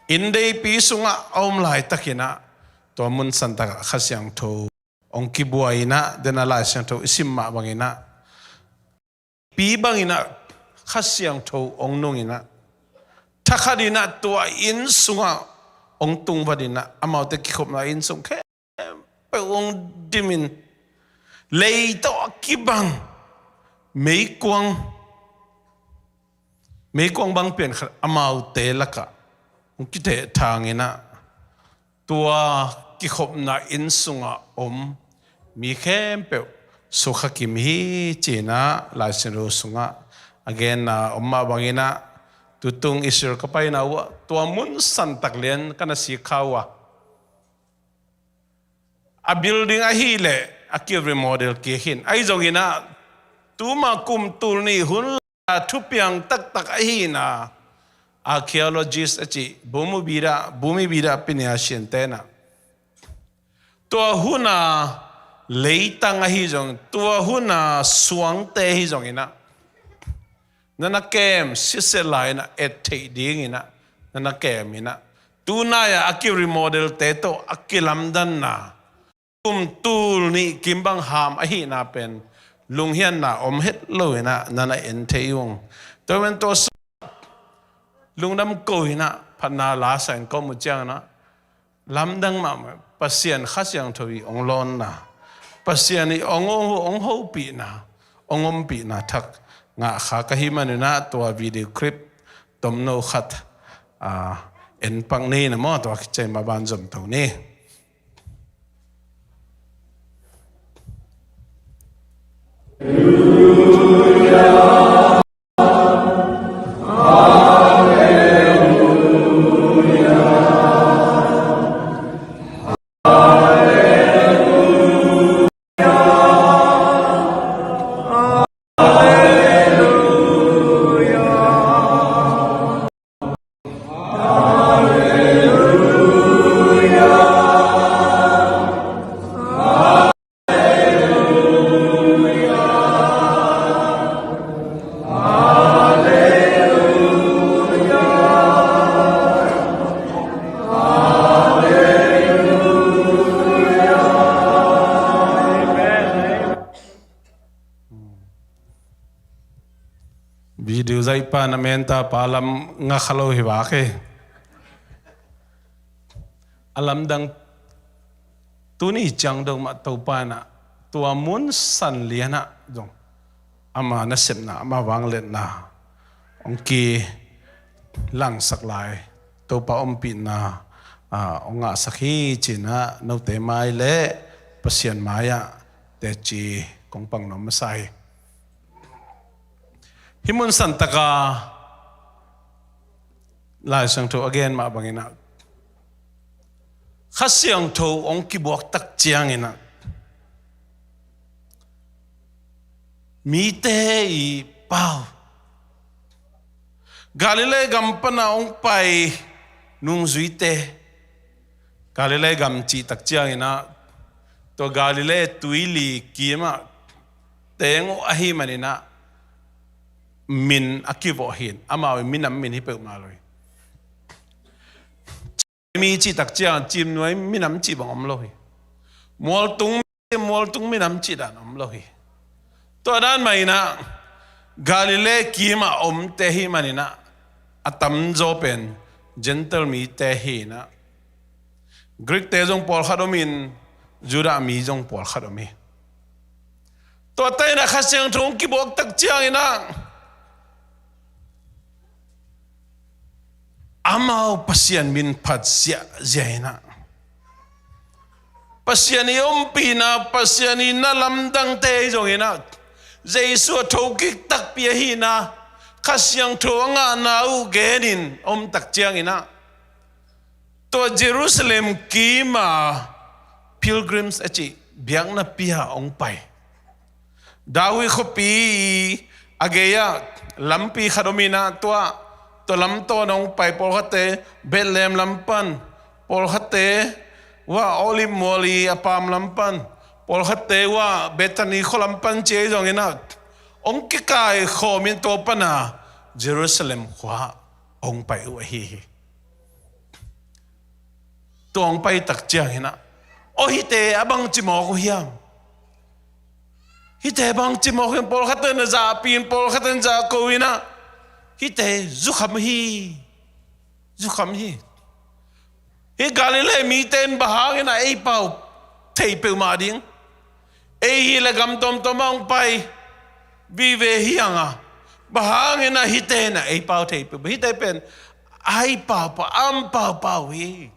Inn deipi sungah a om laitak inah tua munsan takah Kha Siangtho hong kibuai inah, den a Lai Siangtho i sim mah bang inah, pi bang inah Kha Siangtho hong nung inah, thakhat inah tua inn sungah hong tungvat inah, amaute kikhopna inn sung khempeuh hong dim in, lei tawh a kibang meikuang, meikuang bang pian khat amaute lakah hong kithehthang inah, tua kikhopna inn sungah om mi khempeuh sukha kim hi ci inah Lai Siangtho sungah a genna om mah bang inah, tutung Israel ka paina uh ah tua munsan tak lian ka na sik kha uh a, a building ahih leh a ki remodel kik hi in, ahi zong inah tuma kum tul nih hun a thupiang taktak ahihna, archaeologist a cih, Bhumi Bida, Bhumi Bida Pinya siante inah, tua huna leitang ahi zong, tua huna suangte ahi zong inah, na na kem sitset lai inah, et theih ding inah na na kem inah, tunai a a ki remodelte tawh a kilamdanna, kum tul nih kim bang ham ahihna pen lunghianna om het lo inah na na en thei ung. Tua pen tua sung lungdam ko inah phatna la sa in ka om uh ciang inah, lamdang mahmah Pasian Kha Siangtho i hong lawnna, Pasian i hong, hong, hong hopihna, hong ompihna thak ngah kha ka hih man inah tua video clip tomno khat, ah, en pak ni na maw, tua khit ciang mah banzom to ni. Video zaihpa na menta pa lam ngakha lo hi vak hi. A lamdang tuni ciang dong mah Topa inah tua mun san lianah zong ama nasepna, ama vangliatna hong kilangsak lai, Topa ompihna, ah, hong ngahsak hi ci inah note mai le Pasian mai-ah teci kong pang nuam masa hi. Hih mun santaka Lai Siangtho a gen mah bangin ah, Kha Siangtho hong kibuak tak ciangin ah, mite i pau, Galilee gam pana hong pai nungzuite, Galilee gam cih tak ciangin ah, tua Galilee tuili kimah teng uh ahih manin ah, min a kivawh hi in, amau i minam min hi peuhmah lo hi. Mi cih tak ciang, Cimnuai minam cih bang om lo hi. Mualtung, Mualtung minam cih dan om lo hi. Tua dan mah in ah, Galilee kimah omte ahih manin ah, a tamzaw pen Gentile mite hi in ah, Greek-te zong pawlkhat om in, Judah mi zong pawlkhat om hi. Tuate in ah Kha Siangtho hong kibuak tak ciangin ah, amau Pasian min phat ziahziah in ah, Pasian i ompihna, Pasian i na lamdangte hi zongin ah, Jesu a thokik takpi ahihna, Kha Siangtho a ngahna uh genin a om tak ciangin ah, tua Jerusalem kima pilgrims a cih biaknapi-ah hong pai. David khuapi a gei-ah lampi khat om in ah, tua, tua lamtawn hong pai, pawlkhatte Bethlehem lam pan, pawlkhatte ua Olive mual i a paam lam pan, pawlkhatte ua Bethany khua lam pan ci ahi zongin ah, hong kikaikhawm in tua pana Jerusalem khua hong pai uh ahi hi. Tua hong pai tak ciangin ah, aw, hihte a bangci mawk uh hiam? Hihte a bangci mawk uh hiam? Pawlkhatte na zahpih in, pawlkhatte na zahko in ah, hihte zukham hi, zukham hi. Hih Galilee mite in bang hangin ah ei pau thei peuhmah ding? Ei hi leh gam tuamtuam ah hong pai vive hi hang a, bang hangin ah hihte in ah ei pau thei peuh? Hihte pen a ei paupau, a om paupau hi.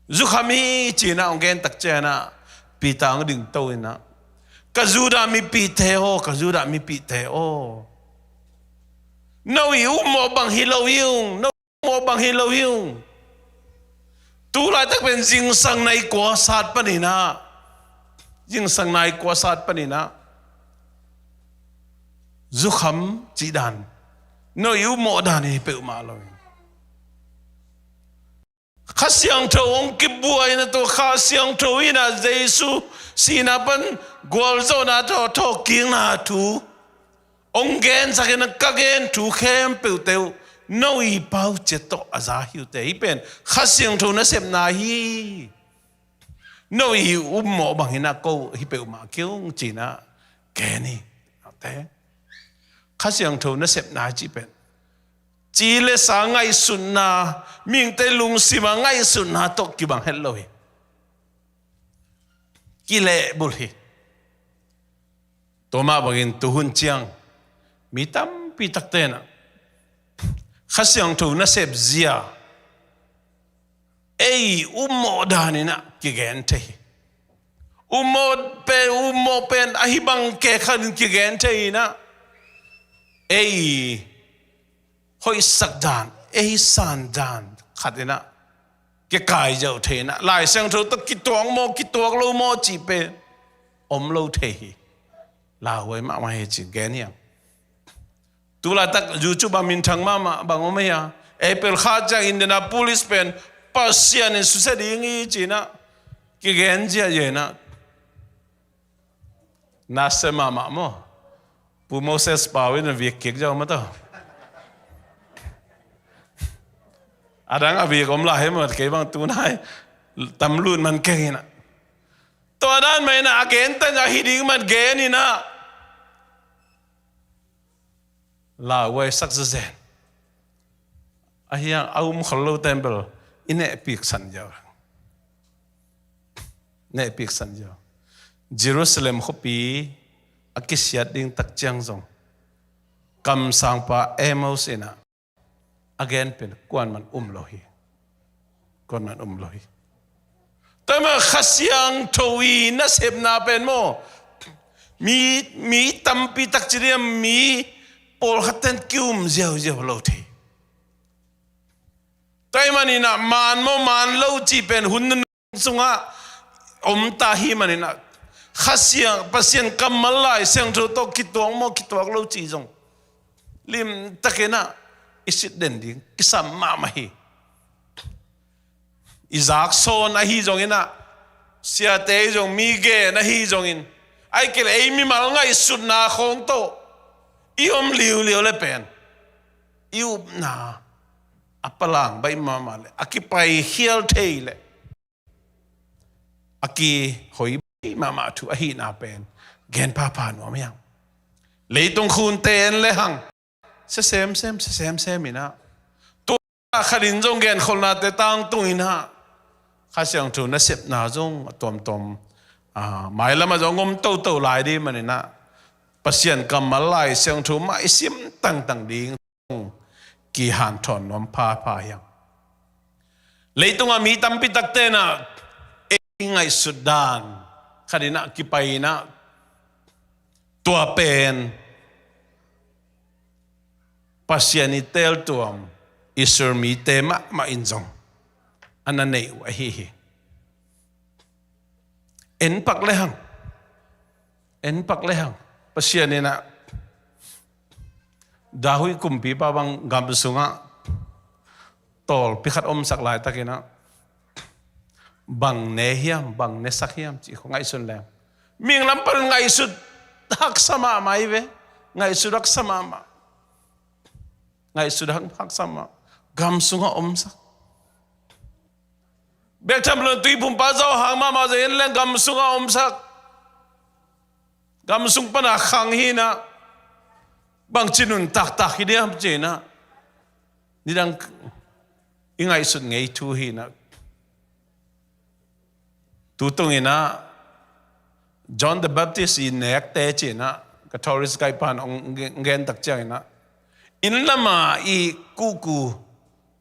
Zukham hi ci-in ah hong gen tak ciangin ah, Peter hong dingto in ah, ka Judah mipihte aw, ka Judah mipihte aw, no i upmawh bang hi lo hi ung, no mawh bang hi lo hi ung. Tu laitak pen zingsang nai kua sat panin ah, zingsang nai kua sat panin ah, zukham cih dan, no i upmawh dan hi peuhmah lo hi. Kha Siangtho hong kibuak in ah, tua Kha Siangtho in ah Jesu sihna pan gualzawhna tawh thawhkikna thu hong gensak in ah, ka gen thu khempeuhte uh no i pau ciat tawh a za hi uh teh. Hih pen Kha Siangtho nasepna hi. No i upmawh bangin ah ko hi peuhmah kei ung ci-in ah gen hi. Kha Siangtho nasepna cih pen ci le sa ngaihsutna, mihingte lungsim a ngaihsutna tawh kibang het lo hi. Kilehbulh hi. Tua mah bangin tuhun ciang mi tampi takte in ah Kha Siangtho nasep zia ei upmawh dan in ah kigen thei hi. Upmawh pen, upmawh pen ahi bang kei khat in kigen thei in ah, ei hoihsak dan, ei san dan khat in ah kikai zo thei in ah, Lai Siangtho tawh kituak maw, kituak lo maw cih pen om lo thei hi. Lauhuai mahmah hi ci-in gen hi hang. Tu laitak YouTube ah minthang mahmah bang om ahi a, April kha ciang Indianapolis pen Pasian in susia ding hi ci-in ah kigen ziahziah in ah. Nasia mahmah maw? Pu Moses Pau in a vik kik zo mah tawh. A dang a vik om lai hi maw, kei bang tu nai tam lut man keng in ah. Tua dan mah in ah, a gen tan a hi ding man gen in ah, lauhuaisak zenzen. Ahi hang a um khol lo temple i nehpik san ziau. Nehpik san ziau. Jerusalem khuapi a kisiat ding tak ciang zong kamsangpa Amos in ah a gen pen kuaman um lo hi. Kuaman um lo hi. Tua mah Kha Siangtho i nasepna pen maw, Mi, mi tampi tak ci ding a, mi pawlkhat ten ki-um ziauziau lo thei. Tua ahih manin ah man maw man lo cih pen hun nunung sungah om ta ahih manin ah, Kha Siang, Pasian kammal Lai Siangtho tawh kituak maw kituak lo cih zong limtakin ah i sit den ding kisam mahmah hi. I zaksawn ahi zongin ah, siate ahi zong, mi gen ahi zongin, ahih kei leh ei mimal ngaihsutna khawng tawh i om liuliau le pen i upna a palang baih mahmah le a kipai khial thei le a kihoi baih mahmah thu ahihna pen gen phapha nuam hi hang. Leitung khunte en le hang, sia semsem, sia semsem in ah, tua khat in zong genkholhnate tangtung in ah, Kha Siangtho nasepna zong a tuamtuam, ah, mailam ah zong om toto lai ding manin ah, Pasian kammal Lai Siangtho mah i sim tangtang ding kihanthawn nuam phapha hi hang. Leitung a mi tampi takte in ah ei ngaihsut dan khat in ah kipai in ah, tua pen Pasian i teeltuam Israel mite mahmah in zong a na neih uh ahi hi. En pak le hang, en pak le hang, Pasian in ah David kumpipa bang gam sungah tawlpi khat omsak laitakin ah, bang ne hiam, bang nesak hiam cih kho ngaihsun leng, mihing lam pan ngaihsut haksa mahmah hi ve. Ngaihsut haksa mahmah. Ngaihsut hak, haksa mahmah. Gam sungah omsak. Bek tham lo, tuiphumpa zau hang mahmah zong en leng gam sungah omsak. Gam sung pan a khang hi in ah, bangci nuntaktak hi diam ci in ah, nidang i ngaihsut ngei thu hi in ah. Tutung in ah John the Baptist i nekte ci in ah, Catholic guide pan hong gen tak ciangin ah, inn lam a i kuku,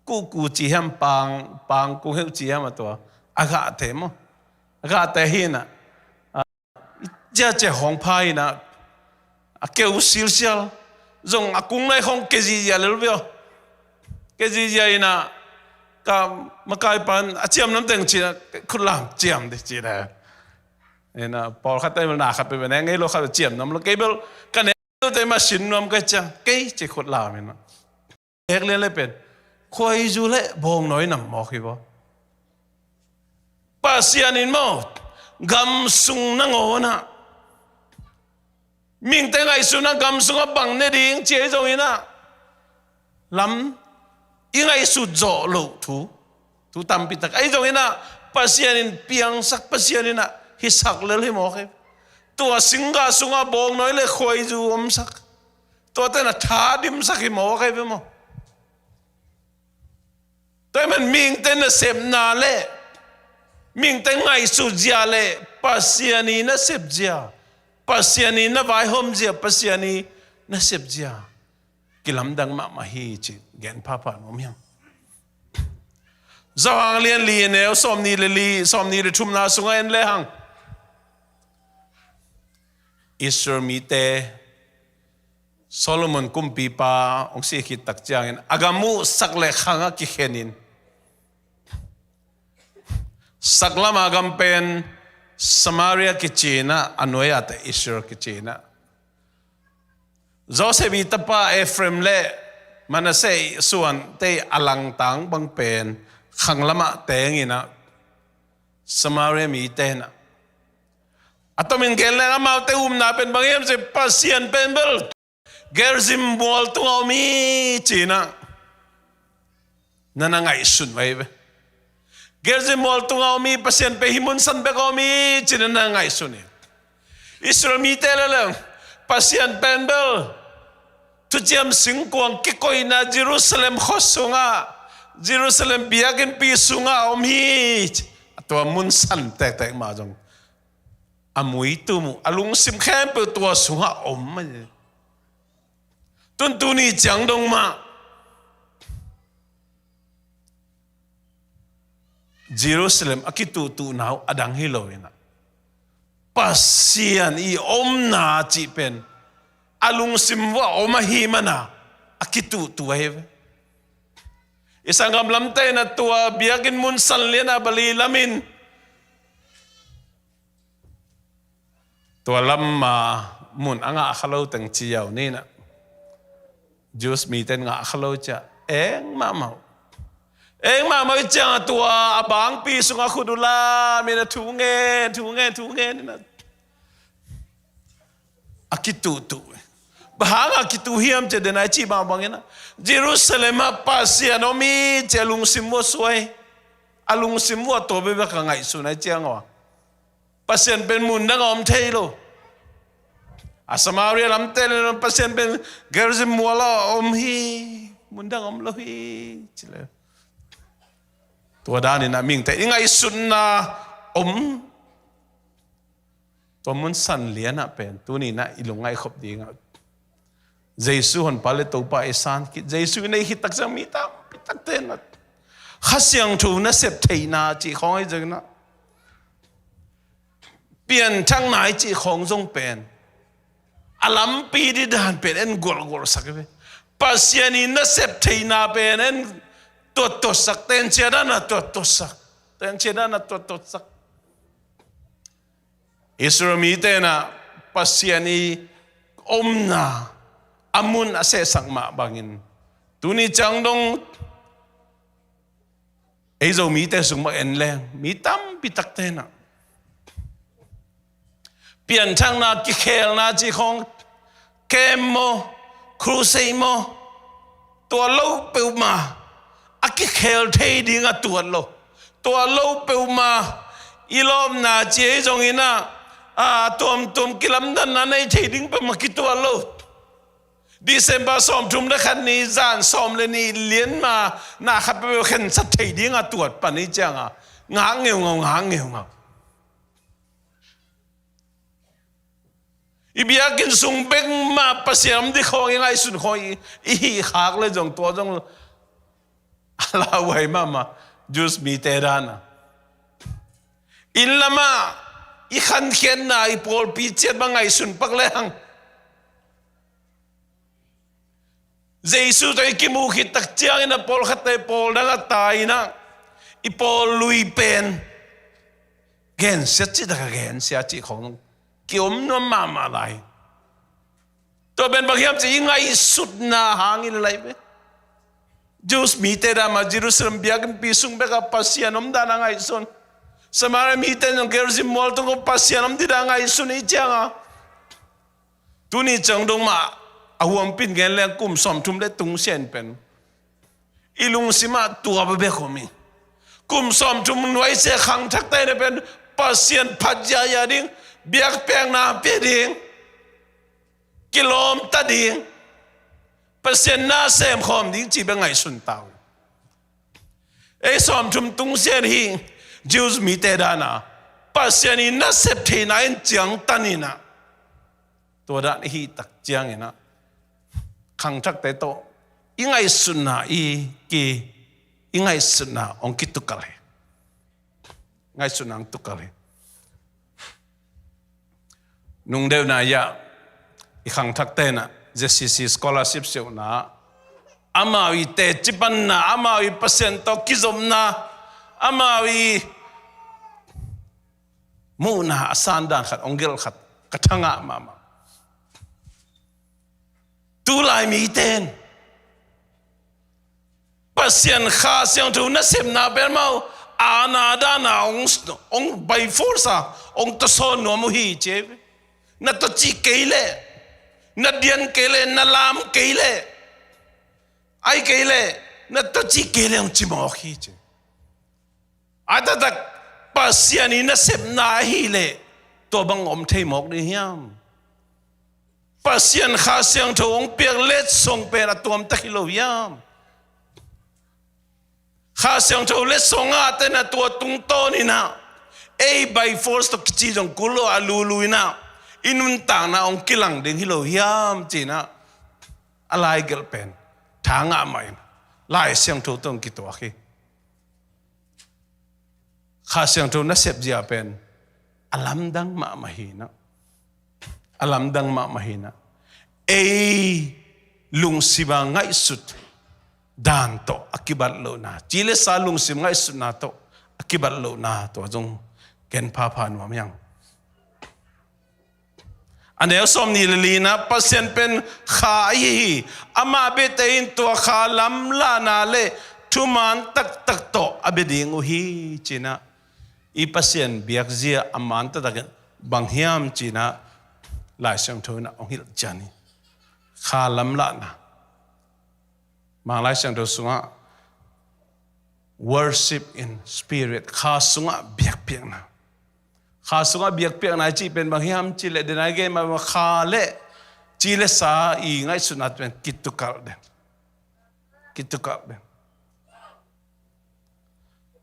kuku ci hiam, pang, pang kung heuh ci hiam, a tua a gahte maw, a gahte hi in ah, ciacia khawng pha in ah, a keu silsial, zong a kung nai khawng ke zizia lel veo. Ke zizia in ah, ka makai pan a ciam nam teng ci in ah, khut lam ciam dih ci in ah. In ah, pawlkhat te bel na khat pe bel ne ngei lo, khat ciam nam lo, kei bel ka ne lo te mah sin nuam ka hi ciang, kei ci khut lam in ah. Ek lian le pen khuaizu le bawngnawi nam mawk hi baw. Pasian in maw, gam sung nangawn ah mihingte ngaihsutna gam sungah bang ne ding ci ahi zongin ah, lam i ngaihsut zawh loh thu, thu tampi tak ahi zongin ah, Pasian in piangsak, Pasian in ah hisak lel hi mawk hi. Tua singgah sungah bawngnawi le khuaizu omsak, tuate in ah tha dimsak hi mawk hi ve maw. Tua ahih man mihingte nasepna le mihingte ngaihsut zia le Pasian i nasep zia, Pasian i na vaihawm zia, Pasian i nasep zia kilamdang mahmah hi ci gen phapha nuam hi hang. Johan lian li, neu sawmnih le li, sawmnih le thumna sungah en le hang, Israel mite Solomon kumpipa hong sih khit tak ciangin a gam uh sak le khang ah kikhenin, sak lam a gam pen Samaria kici in ah, a nuai-a teh Israel kici in ah, Joseph i tapa Ephraim le Manasseh i suante a langtang bang pen khang lamah teng in ah, Samaria mite in ah, a tomin gen leng amaute upna pen bang hiam cih leh, Pasian pen bel Gerizim mual tungah om hi ci-in ah na na ngaihsun uh ahi ve. Gerizim mual tungah om hi, Pasian pen hih mun san bek ah om hi ci-in ah na na ngaihsun hi. Israel mite le leng Pasian pen bel thuciam singkuang kikoihna Jerusalem khua sungah, Jerusalem biakinnpi sungah om hi. Tua mun san tektek mah zong a muitu mu, a lungsim khempeuh tua sungah om mah hi. Tun tuni ciang dong mah Jerusalem a kituhtuhna uh a dang hi lo in ah, Pasian i omna cih pen a lungsim vuah om ahih mana a kituhtuh ahi ve. I sanggam lamte in a tua biakinn mun sanlian a Bali lamin tua lam a mun a ngah kha lo teng ci ziau ni na. Jews mite in ngah kha lo ciah eng mahmah uh. Eng mahmah uh ciang a tua a bangpi sungah khut uh lamin a thu ngen, thu ngen, thu ngen in a a kituhtuh. Bang hang a kituh hiam ci a den a i cih bangbang in a Jerusalem ah Pasian om hi ci a lungsim vuah suai. A lungsim vuah tua bekbek a ngaihsun a i ciang uh a Pasian pen mundang a om thei lo. A Samaria lamte le Pasian pen Gerizim mual a om hi, mundang a om lo hi ci le. Tua danin a mihingte i ngaihsutna om tua mun sanlian ah pen tuni in a i lungngaih khop ding a Jesu honpa le Topa i san khit, Jesu i nei khit tak ciang mi tampi takte in a Kha Siangtho nasep theihna cih khawng ahi zongin a pianthakna i cih khawng zong pen a lampi ding dan pen en gualgualsak hi ve. Pasian i nasep theihna pen en tuattuatsak, tencia dan a tuattuatsak, tencia dan a tuattuatsak. Israel mite in a Pasian i omna a mun a sehsak mah bangin tuni ciang dong ei Zomite sung mah en leng mi tampi takte in a pianthakna kikhelna cih khawng, camp maw, crusade maw, tua lo peuhmah a kikhel thei ding a tuat lo. Tua lo peuhmah i lawpna ci ei zongin a, a tuamtuam kilamdanna nei thei ding peuhmah kituat lo. December sawmthum le khat ni zan sawm le nih lian ma na khat peuh khensat thei ding a tuat pan i ciang a ngak ngeungau, ngak ngeungau. I biakinn sung bek mah Pasian om ding khawng i ngaihsun khawng i, i hih khak le zong tua zong a lauhuai mahmah Jews mite dan a. Inn lamah i khankhiatna i pawlpi ciat mah ngaihsun pak le hang Jesu tawh i kimuh khit tak ciangin a pawlkhatte pawl dang a tai in a i pawl lui pen gensia cih tak a gensia cih khawng kiom nuam mahmah lai. Tua pen bang hiam cih i ngaihsutna hang i lai ve. Jews mite dan mah Jerusalem biakinnpi sung bek a Pasian om dan a ngaihsun. Samaria mite zong Gerizim mual tung Pasian om ding dan a ngaihsun i ciang a tuni ciang dong mah a huampin gen leng kum sawmthum le tungsiah in pen i lungsim ah tua bekbek om hi. Kum sawmthum nuaisiah khangthakte in pen Pasian phat ziahziah ding, biakpiakna pia ding, kilawmta ding, Pasian na semkhawm ding cih bek ngaihsun ta uh. Ei sawmthum tungsiah hi Jews mite dan a Pasian i nasep theihna in ciangtan in a tua dan i hih tak ciangin a khangthakte tawh i ngaihsutna i ki, i ngaihsutna hong kitukal hi. Ngaihsutna hong tukal hi. Nungdeuhna ah i khangthakte in a Z C C scholarship siuhna, amau i teci panna, amau i Pasian tawh kizopna, amau i muhna a sandan khat hong gelh khat ka thangah mahmah. Tulai mite in Pasian Kha Siangtho nasepna pen mau a na dan a hong, hong by force a hong tawsawn nuam uh hi ci hi. Na tawcih kei leh, na dian kei leh, na lam kei leh, ai kei leh, na tawcih kei leh hong ci mawk hi ci. A taktak Pasian i nasepna ahih leh tua bang om thei mawk ding hiam? Pasian Kha Siangtho hong piak letsong pen a tuamtak hi lo hiam? Kha Siangtho letsong a tena tua tungtawn in a ei by force tawh kici zong kul lo a lulu in a i nuntakna hong kilang ding hi lo hiam ci in a a laigelh pen thangah mah in Lai Siangtho tawh hong kituak hi. Kha Siangtho nasep zia pen a lamdang mahmah hi na. A lamdang mahmah hi na. Ei lungsima ngaihsut dan tawh a kibat lohna, ci le sa lungsim ngaihsutna tawh a kibat lohna, tua zong gen phapha nuam hiang. A neu sawm nih le lina, Pasian pen kha ahi hi. Amah biate in tua kha lamlahna le thuman taktak tawh a bia ding uh hi, ci na. I Pasian biakzia a man taktak in bang hiam, ci na Lai Siangtho in a hong hilh cian hi. Kha lamlahna. Mang Lai Siangtho sungah worship in spirit, kha sungah biakpiakna. Kha sungah biakpiakna i cih pen bang hiam cih leh, denai gen mah bang kha le ci le sa i ngaihsutna pen kitukalh den. Kitukalh den.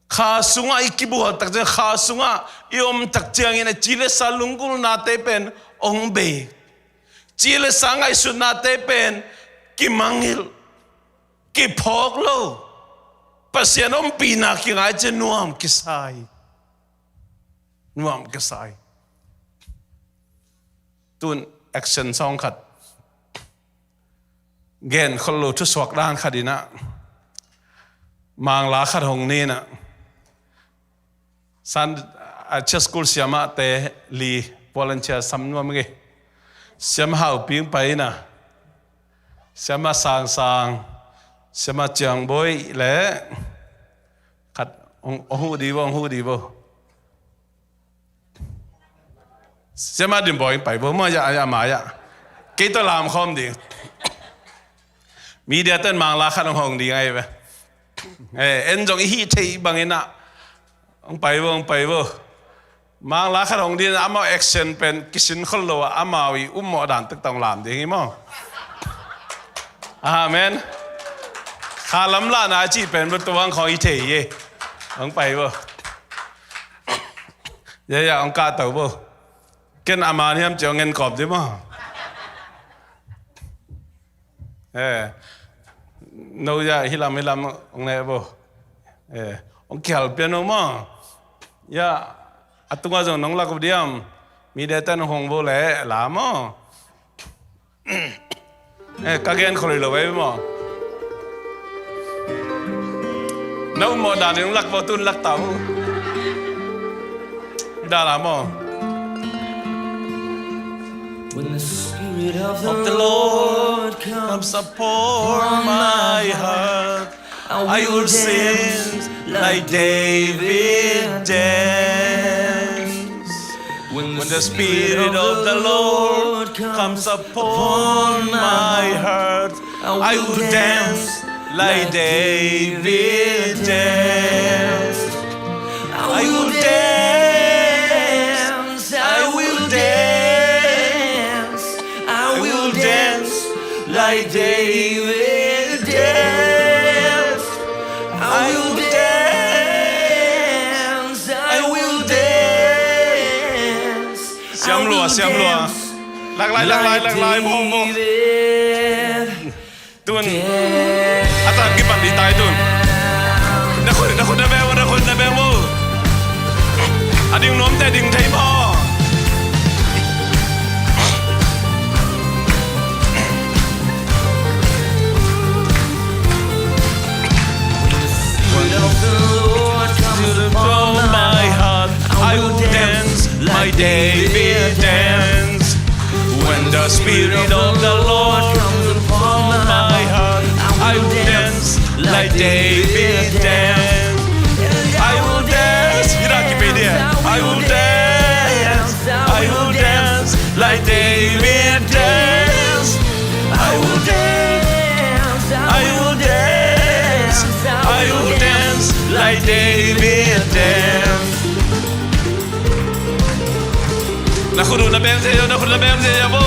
Kha sungah i kibual tak ciang, kha sungah i om tak ciangin a ci le sa lunggulhnate pen hong bei. Ci le sa ngaihsutnate pen kimangngilh, kiphawk lo. Pasian ompihna kingai ciang nuam kisai. Nuam kisai. Tun action song khat gen khol lo, thusuak dan khat in ah, Mangla khat hong ni in ah, Sun-, a, Church School siamahte li volunteer sam nuam ing ei. Siamah Hau Ping pai in ah, Siamah Sang Sang, Siamah Ciang Bawi le khat hong, hong huh di vo, hong huh di vo. Siamah Dim Bawi pai vo, ma ya, ya, ma ya. Kei tawh lam khawm ding. Media ten Mangla khat hong hong ding ahi ve. Eh, en zong i hih theih bangin ah hong pai vo, hong pai vo. Mangla khat hong ding, amau action pen kisin khol lo a, amau i ummawh dan taktak hong lam ding hi maw. Amen. Kha lamlahna cih pen bang tua bang khawng i thei hi. Hong pai vo. Ya, ya, hong kahto vo. Ken a man hiam ci hong en kawm di maw. Eh, no ya, hi lam, hi lam hong ne vo. Eh, hong kihal pian no maw. Ya, a tungah zong nong lak uh diam. Media ten hong vo le la maw. Eh, ka gen khol lo vei maw. Na ummawh dan in hong lak vo, tun lak ta uh. Hi dan a maw. When the Spirit of the Lord comes upon my heart, I will dance like David danced. When the Spirit of the Lord comes upon my heart, I will dance like David danced. I will dance, I will dance, I will dance like David danced. I will dance, I will dance. Siam lua, siam lua. Lak lai, lak lai, lak lai, mong, mong. Tun a tan kipan ding tai tun. Na khut, na khut na beng, na khut na beng vo. A ding nuamte ding thei maw. When the Spirit of the Lord comes upon my heart, I will dance like David danced. When the Spirit of the Lord comes upon my heart, I will dance like David danced. I will dance. Hi dan kipia dia. I will dance. I will dance like David danced. I will dance. I will dance. I will dance like David danced. Na khut uh na beng ziahziah, na khut na beng ziahziah vo.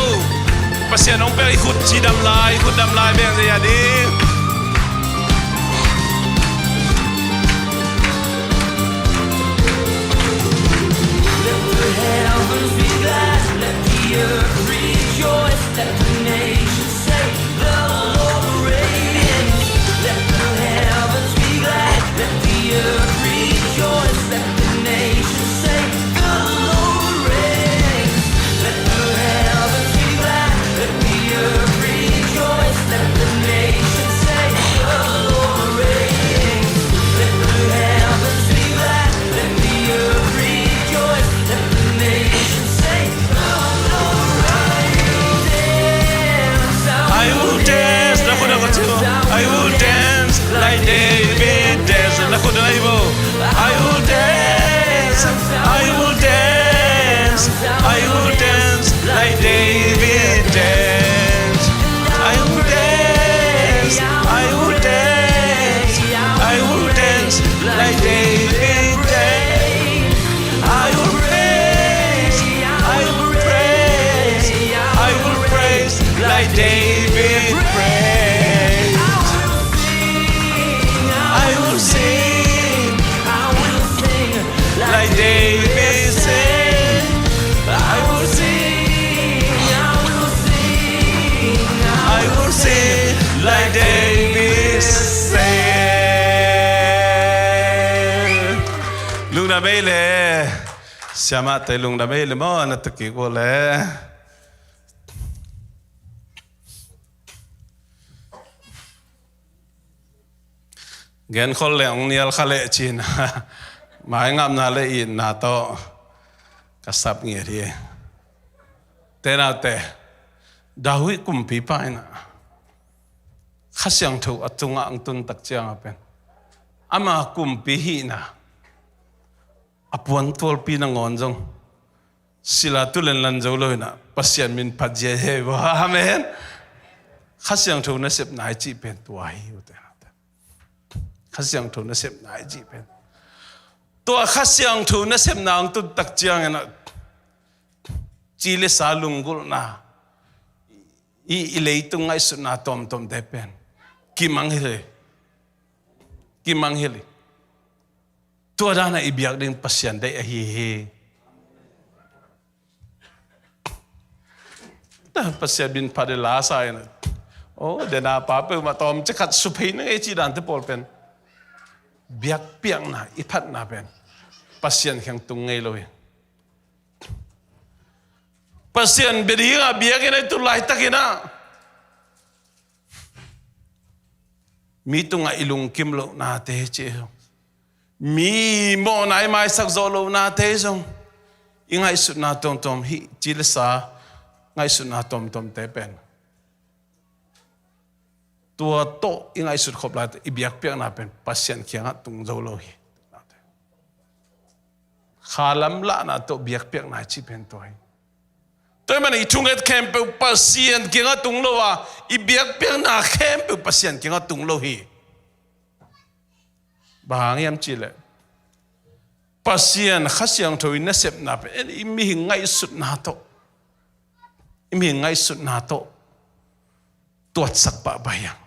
Pasian hong piak i khut cidam lai, i khut dam lai beng ziahziah ding. Let the heavens be glad, let the earth rejoice, let the nations say, "The Lord reigns." Let the heavens be glad, let the earth rejoice, let the nations say, "The Lord Lungdam ei le. Siamah te lungdam ei le maw, na takik uh le. Genkhol le hong nial kha leh cin. Mai ngamna le itna tawh ka sap ngiat hi. Te naute, David kumpipa in ah Kha Siangtho a tungah ang tun tak ciang a pen ama kumpi hihna a puantualpi nangawn zong sila tulen lan zo lo in ah Pasian min phat ziahziah hi. Amen. Kha Siangtho nasepna i cih pen tua hi uh te. Kha Siangtho nasepna i cih pen tua. Kha Siangtho nasepna ang tun tak ciangin ah ci le sa lunggulhna i, i leitung ngaihsutna tawmtawmte pen kimang hi le. Kimang hi le. Tua dana i biak ding Pasian deih ahi hi. Pasian min phat i la sa in ah, o, dena pa peuhmah tawm cikhat suphei na ngei cih dante pawl pen biakpiakna i phatna pen Pasian kiang tung ngei lo hi. Pasian bia dingah biakinn ah i tun laitakin ah mi tungah i lungkim lohnate ci zong, mi mawhna i maisak zawh lohnate zong, i ngaihsutna tawmtawm hi ci le sa ngaihsutna tawmtawmte pen tua tawh i ngaihsut khop lai i biakpiakna pen Pasian kiangah tung zo lo hi. Khalam lahna tawh biakpiakna i cih pen tua hi. Tua ahih manin i thunget khempeuh Pasian kiangah tung lo a, i biakpiakna khempeuh Pasian kiangah tung lo hi. Bang hang hiam cih leh Pasian Kha Siangtho i nasepna pen i mihing ngaihsutna tawh, i mihing ngaihsutna tawh tuatsak pahpah hi hang.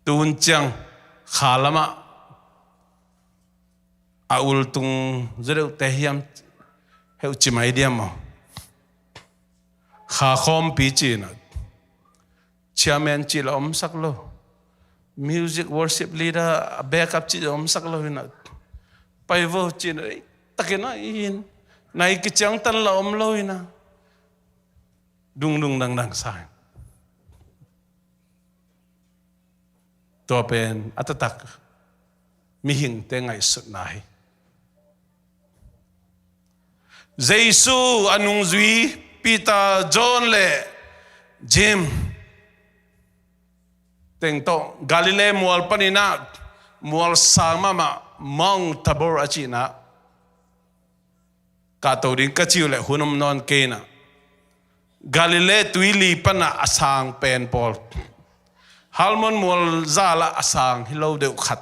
Tun ciang khalamah a ultung zaw deuhte hiam, heuh ci mai diam maw? Kha khawmpi ci in ah chairman cih la omsak lo. Music worship leader, backup cih la omsak lo in ah, pai vo ci in ah, ei takin ah i hin nai kiciangtan la om lo in ah, dungdung dangdang sa in. Tua pen a taktak mihingte ngaihsutna hi. Jesu a nungzui Peter, John le James teng tawh Galilee mual panin ah mual sang mahmah Mount Tabor a cihna kahto ding ka ci uh leh hun om nawn kei in ah, Galilee tuili panah a sang pen pawl, Hermon mual zalah a sang hi lo deuh khat,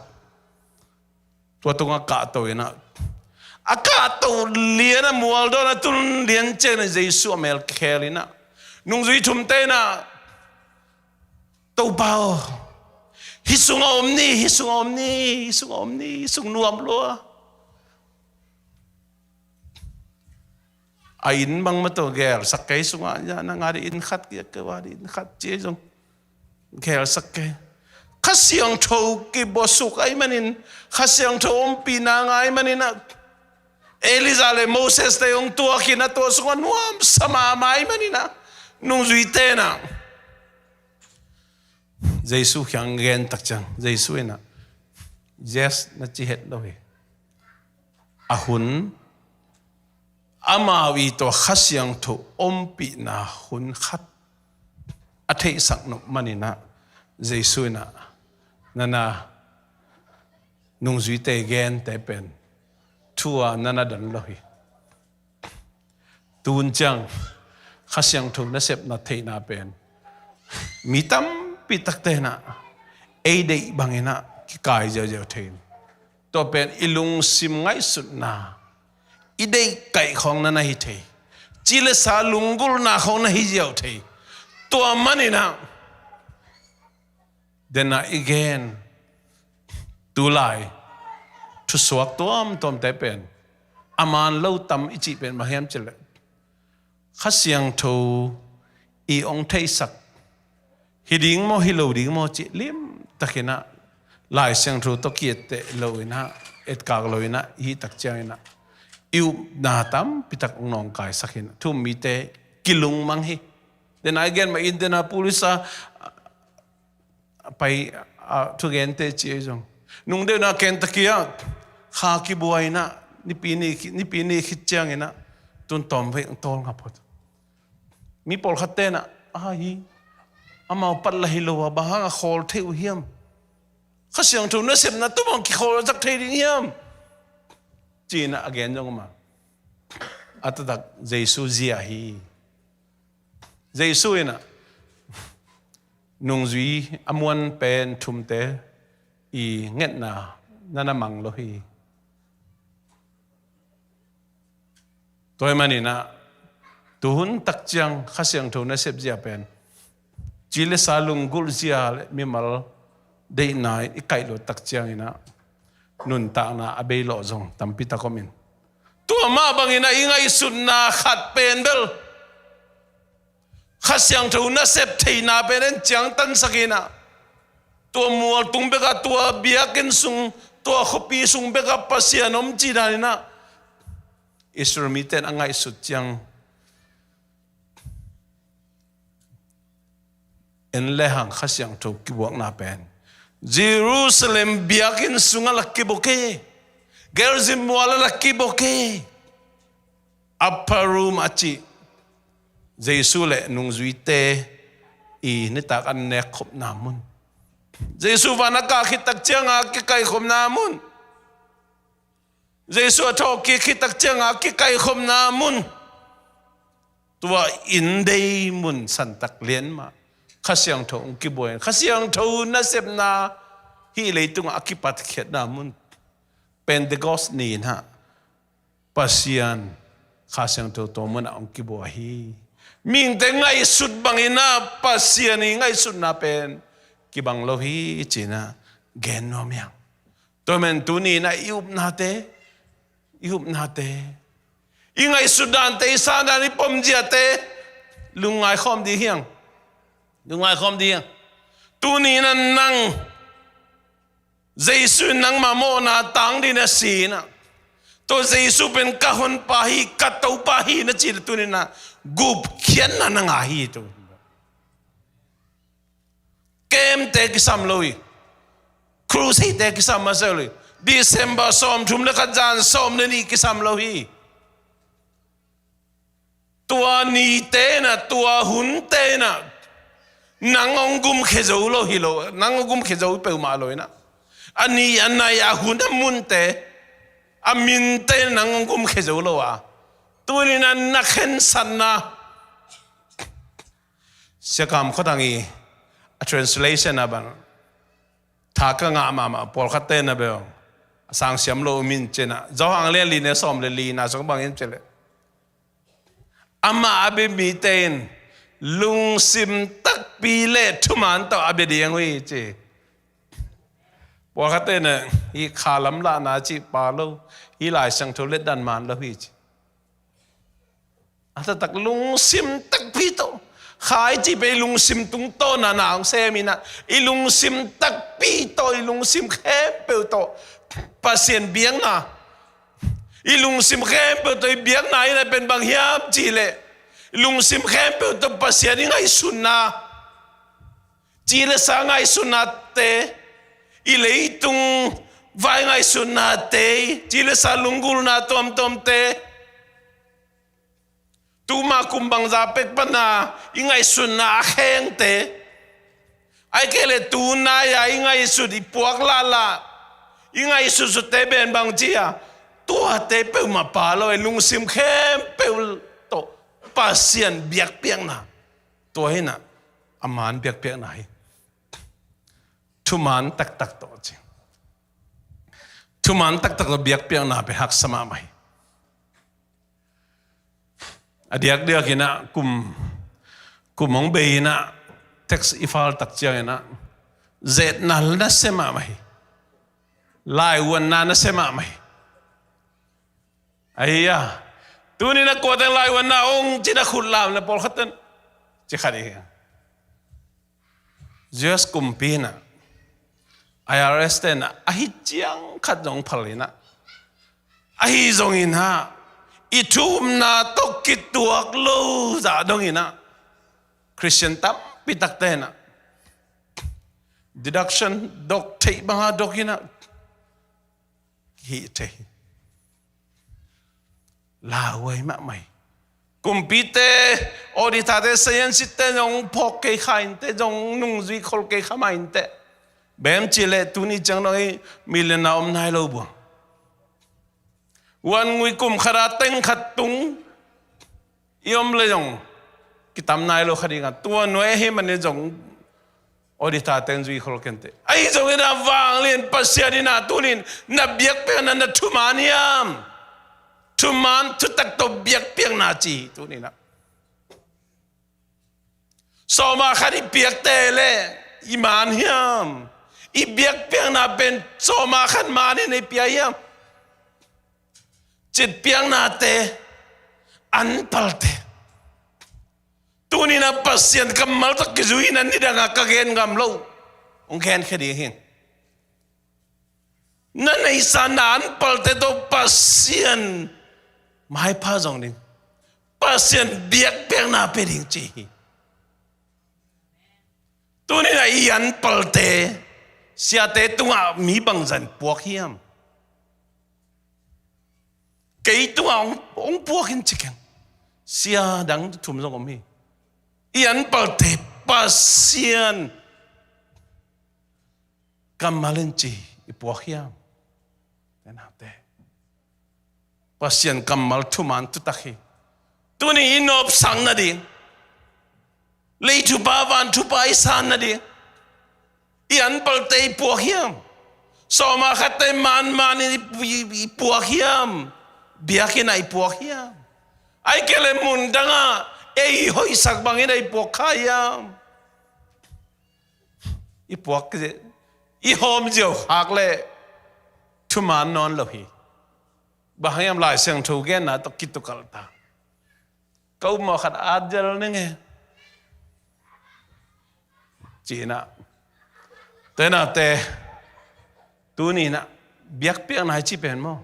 tua tungah kahto in ah, a kahto lian a mual dawn a tun lian ciangin ah Jesu a mel khel in ah, nungzui thumte in ah, Topa aw, hih sungah om ni, hih sungah om ni, hih sungah om ni, hih sung nuam lua. A inn bangmah tawh gelsak kei, sungah nang a dih inn khat, kia kei a dih inn khat ci zong gelsak kei. Kha Siangtho kibuasuk ahih manin, Kha Siangtho ompihna ngai manin ah, Elijah le Moses te hong tuak in ah, tua sungah nuamsa mahmah ahih manin ah, nungzuite in ah Jesu kiang gen tak ciang Jesu in ah yes na ci het lo hi. A hun amau i tua Kha Siangtho ompihna hun khat a theihsak nop manin ah Jesu in ah nana nungzuite gente pen thu a nana dan lo hi. Tun ciang Kha Siangtho nasepna theihna pen mi tampi takte in ah ei deih bangin ah kikai ziauziau thei in, tua pen i lungsim ngaihsutna, i deih kaih khawng na na hi thei, ci le sa lunggulhna khawng na hi ziau thei. Tua manin ah den ah i gen tulai thusuak tuamtuamte pen a man lo tam i cih pen bang hiam cih leh Kha Siangtho i ong theihsak hi ding maw, hi lo ding maw cih limtakin ah Lai Siangtho tawh ki-etteh lo in ah etkak lo inah, i hih tak cianginah i upna tampitak hong nawngkaisak inah thu um mite kilungmang hi. Dena i gen mah Indianapolis a a pai a thugente ci ei zong, nung deuh inah Kentucky ah kha kibuai inah nipi ni, nipi ni khit cianginah tun tawm vei hong tawl ngap phot. Mi pawlkhat tenah, a hi, amau pat la hi lo a, bang hang a khawl thei uh hiam? Kha Siangtho nasepna tua bang kikhawl zak thei ding hiam? Ci-inah a gen zong om a, a taktak Jesu zia hi. Jesu inah nungzui a muan pen thumte i ngetna na na mang lo hi. Tua ahih maninah tuhun tak ciang Kha Siangtho nasep zia pen ci le sa lunggulh zia le mimal deihna in i kaih lo tak cianginah nuntakna a bei lawh zong tampi tak om in, tua mah banginah i ngaihsutna khat pen bel Kha Siangtho nasep theihna pen en ciangtansak inah, tua mualtung bekah, tua biakinn sung, tua khuapi sung bekah Pasian om cih daninah Israel mite in a ngaihsut ciang en lehang Kha Siangtho kibuakna pen Jerusalem biakinn sungah la kibuak hi. Gerizim mual ah la kibuak hi. Upper room a cih Jesu le nungzuite i nitak an nekkhopna mun, Jesu van a kah khit tak cianga kikaikhopna mun, Jesu a thawhkik khit tak cianga kikaikhopna mun, tua inndei mun santak lian mah Kha Siangtho hong kibuai in, Kha Siangtho nasepna hih leitungah a kipatkhiatna mun, Pentecost ni inah Pasian Kha Siangtho tua munah hong kibuai hi. Mihingte ngaihsut banginah Pasian i ngaihsutna pen kibang lo hi ci-inah gen nuam hi hang. Tua man tuni inah i upnate, i upnate, i ngaihsut dante, i san dan, i pomziate lungngai khawm ding hi hang. Lungngai khawm ding hi hang. Tuni inah nang Jesu in nangmah mawhna tang dingin a si inah, tua Jesu pen ka honpa hi, ka Topa hi na cih le tuni inah gupkhiatna na ngah hi tu. Campte kisam lo hi. Crusadete kisam masa lo hi. December sawmthum le khat zan sawm le nih kisam lo hi. Tua nite inah, tua hunte inah nang hong gumkhia zo lo hi lo, nang hong gumkhia zo peuhmah lo inah, a ni a nai, a hun a munte, a minte nang hong gumkhia zo lo a, tuni inah na khensatna, Sia Kam Khua Thang i a translation a bang tha ka ngah mahmah, pawlkhatte na bel a sang siam lo min ci inah, Johan lian li ne sawm le li na sung bang in ci leh, amah a bia mite in lungsim takpi le thuman tawh a bia ding uh hi ci. Pawlkhatte na hih kha lamlahna cih pha lo, hih Lai Siangtho letdan man lo hi ci. A taktak lungsim takpi tawh. Kha i cih pen i lungsim tungtawna na hong sem inah, i lungsim takpi tawh, i lungsim khempeuh tawh Pasian biakna, i lungsim khempeuh tawh i biakna inah pen bang hiam cih leh, i lungsim khempeuh tawh Pasian i ngaihsutna, ci le sa ngaihsutnate, i leitung vai ngaihsutnate, ci le sa lunggulhna tuamtuamte, tuma kum bangza pek pana i ngaihsutna a khengte, ahih kei leh tunai-a i ngaihsut, i puak lahlah, i ngaihsut sute pen bang ci a, tuate peuhmah pha lo, i lungsim khempeuh tawh Pasian biakpiakna, tua hi inah a man biakpiakna hi. Thuman taktak tawh ci. Thuman taktak tawh biakpiakna pen haksa mahmah hi. A diakdiak inah kum, kum hong bei inah text i fal tak cianginah zetna nasia mahmah hi. Laivuanna nasia mahmah hi. Ahi a, tuni inah kuate laivuanna ong ci inah khut lam le pawlkhat ten ci khat hi. U S kumpi inah I R S ten ah ahi ciang khat zong phal in ah, ahi zongin ah i thu umna tawh kituak lo zah dongin ah Christian tampi takte in ah deduction dok theih banga dok in ah hih thei. Lauhuai mahmah hi. Kumpite, auditor-te, scientist-te zong phawk kei kha inteh, zong nungzui khol kei kha mah inteh. Bang hiam cih leh tuni ciang dong ei million-a om nai lo buang. Huan ngui kum khat a teng khat tung i om leh zong kitam nai lo kha ding a, tua nuai ahih manin zong auditor-te in zui khol kei inteh. Ahi zongin ah vanglian Pasian in ah tuni-in na biakpiakna na thuman hiam? Thuman thutak tawh biakpiakna ci hi tuni-in ah. Sawma khat i piakte leh i man hiam? I biakpiakna pen sawma khat man in i pia hiam? Citpiaknate, anpalte. Tuni-in ah Pasian kammal tawh kizui in ah nidangah ka gen ngam lo hong genkhia ding hi. Na neihsa na anpalte tawh Pasian maipha zong ding, Pasian biakpiakna pia ding ci hi. Tuni-in ah i anpalte siate tungah mi bangzah in puak hiam? Kei tungah hong, hong puak in ci keng. Sia dang thum zong om hi. I anpalte Pasian kammal in ci i puak hiam? Te naute, Pasian kammal thuman thutak hi. Tuni i nopsak nading, lei thupha van thupha i san nading i anpalte i puak hiam? Sawma khatte manman in i, i, i puak hiam? Biakinn ah i puak hiam? Ahih kei leh mundangah ei i hoihsak bangin ah i puak kha hiam? I puak, i hawm ziau khak leh thuman nawn lo hi. Bang hang hiam? Lai Siangtho genna tawh kitukalh ta. Ka upmawh khat at zel ning e. Ci-in ah, te naute, tuni-in ah biakpiakna i cih pen maw,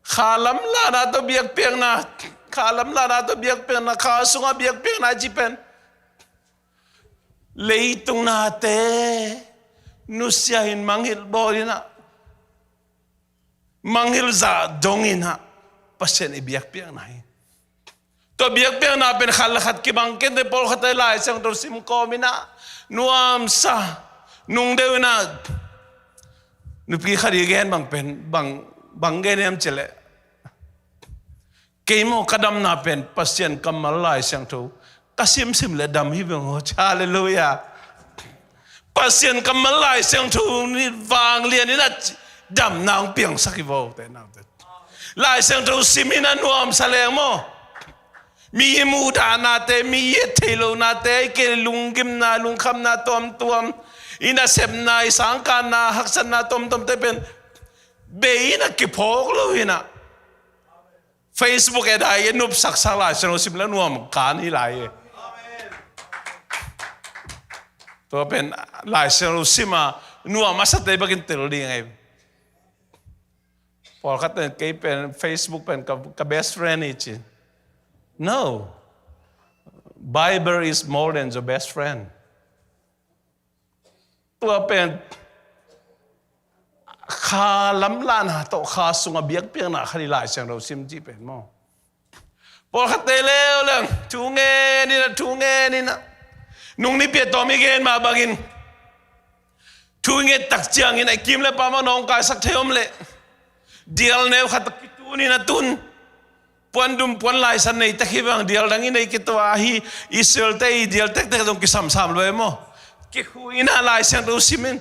kha lamlahna tawh biakpiakna, kha lamlahna tawh biakpiakna, kha sungah biakpiakna i cih pen leitung nate nusia in mangngilh bawl in ah, mangngilh zah dongin ah Pasian i biakpiakna hi. Tua biakpiakna pen khat le khat kibang kei inteh. Pawlkhatte Lai Siangtho sim kawm in ah nuamsa, nungdeuh in ah, nupi khat i gen bang pen, bang, bang gen hiam cih leh, kei maw ka damna pen Pasian kammal Lai Siangtho ka simsim leh dam hi veng aw. Halleluiah. Pasian kammal Lai Siangtho in vanglian in ah damna hong piangsak hi vo, te naute. Lai Siangtho sim in ah nuamsa leng maw, mi i muhdahnate, mi i et theih lohnate, ahih kei leh lunggimna, lungkhamna tuamtuam, i nasepna, i sangkanna, haksatna tuamtuamte pen bei in ah kiphawk lo in ah Facebook et a i nopsaksak Lai Siangtho sim leh nuam kan hi lai e. Tua pen Lai Siangtho sim a nuam a sate bek in tel ding ahi. Pawlkhat in kei pen Facebook pen ka, ka best friend hi ci. No. Bible is more than your best friend. Tua pen kha lamlahna tawh kha sungah biakpiakna khat hi, Lai Siangtho sim cih pen maw. Pawlkhatte leuleu thu ngen in ah, thu ngen in ah, nung nipi a tawm i gen mah bangin thu i nget tak ciangin a kim le pam a nawngkaisak thei om leh dial neu khat kitun in a tun. Puandum puanlaisan nei tek hi vang, dial dang i nei kei tua hi. Israel-te i dial tektek zong kisamsam lo e maw. Kikhu in ah Lai Siangtho sim in,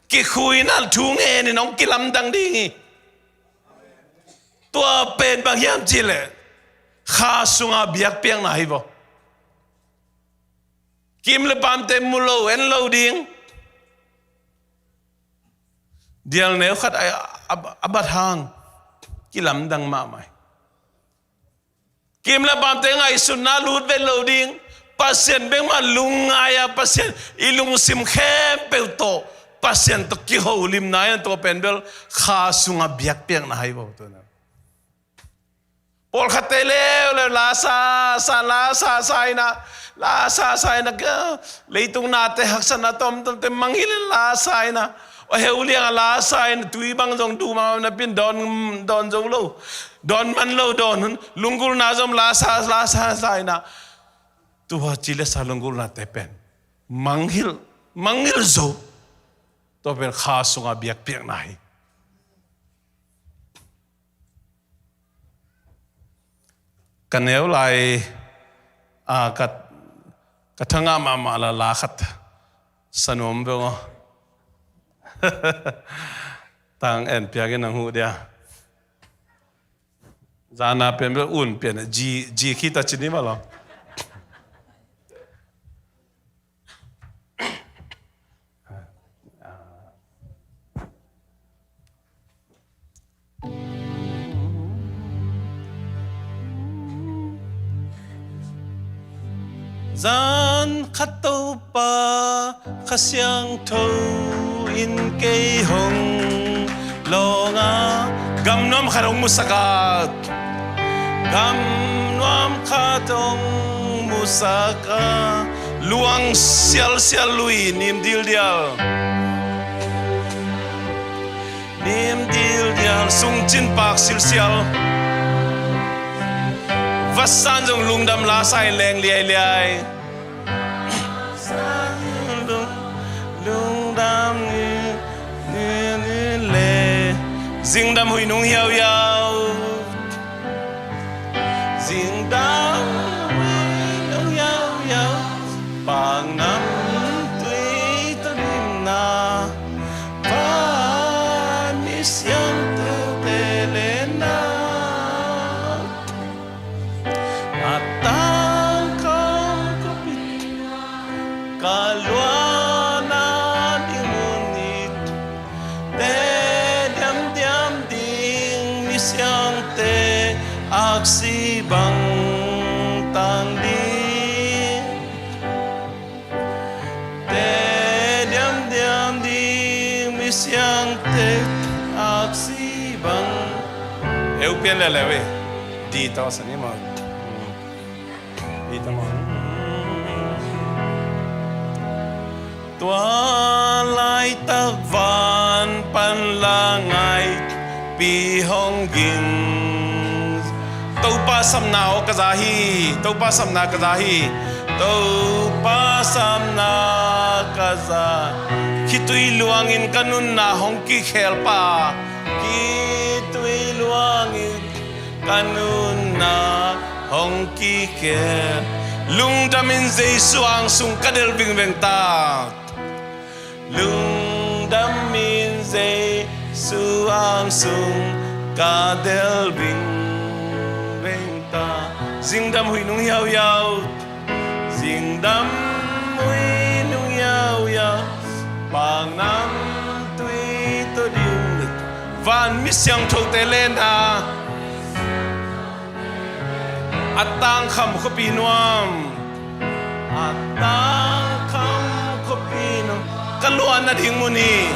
kikhu in ah thu ngen in hong kilamdang ding hi. Tua pen bang hiam cih leh kha sunga biakpiakna hi vaw. Kim le pamte mu lo en lo ding. Dial neu khat a, a, a bat hang kilamdang mahmah hi. Kim le pamte ngaihsutna lut vet lo ding. Pasian bek mah lungngai a, Pasian i lungsim khempeuh tawh Pasian tawh kiholimna in tua pen bel kha sungah biakpiakna hi bo tu na. Pawlkhatte leuleu la sa sa, la sa sa in ah, la sa sa in ah, ka leitung nate haksatna tomtomte mangngilh in la sa in ah, a heu liangah la sa in ah, tui bang zong duh mahmah napi in dawn, dawn zo lo, dawn man lo, dawn hun, lunggulhna zong la sa, la sa sa in ah, tua ci le sa lunggulhnate pen mangngilh, mangngilh zo. Tua pen kha sungah biakpiakna hi. Ka neu lai, a, ka, ka thangah mahmah la, la khat sa nuam ve maw. Tang en piak in nang huh dia. Zana pen bel un pian, ji, ji khita cini maw lo. Zan khat Topa Kha Siangtho in kei hong lawng a, gam nuam khat hong musak a, gam nuam khat hong musak a, luang sialsial lui nim dildial. Nim dildial sungcin pak silsial. Vasan zong lungdam la sa in leng liailiai. Lung, lungdam ni, ni, ni le. Zingdam huih nung hiauhiau. Zingdam huih nung hiauhiau. Paknam tui tawh dimna. Van mi siangthote lenna. A tangkham khuapi ka luahna ding mun it. Te diamdiam ding mi siangte aksi bang tang ding. Te diamdiam ding mi siangte aksi bang. Eu pian leuleu e. Di tawh sa ni maw. Di tawh maw. Tua laitak van pan la ngai pi hong ging. Topa sapna aw ka za hi. Topa sapna ka za hi. Topa sapna ka za. Khitui luangin ka nunna hong kikhel pa. Khitui luangin ka nunna hong kikhel. Lungdamin Jesu angsung ka del vingveng ta. Lungdamin Jesu angsung ka del vingveng ta. Zingdam huih nung hiauhiau. Zingdam huih nung hiauhiau. Paknam tui tawh dim. Van mi siangthote lenna. A tangkham khuapi nuam. A tangkham khuapi nuam. Ka luahna ding mun hi.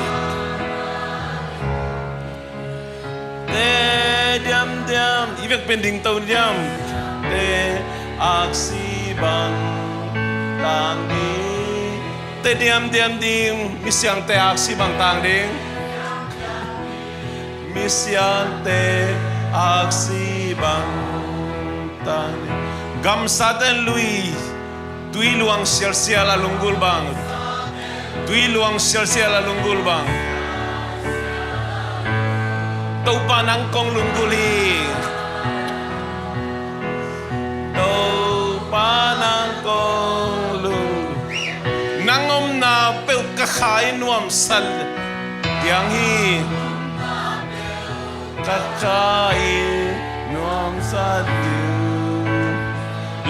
Te diamdiam. I vek pen ding to diam. Te aksi bang tang ding. Te diamdiam ding mi siangte aksi bang tang ding. Mi siangte aksi bang tang ding. Gamsate lui tui luang sialsial a lunggulh bang. Tui luang sialsial a lunggulh bang. Topa nang kong lunggulh hi. Topa nang kong lung. Nang omna peuh ka kha i nuamsa diang hi. Ka kha i nuamsa diang.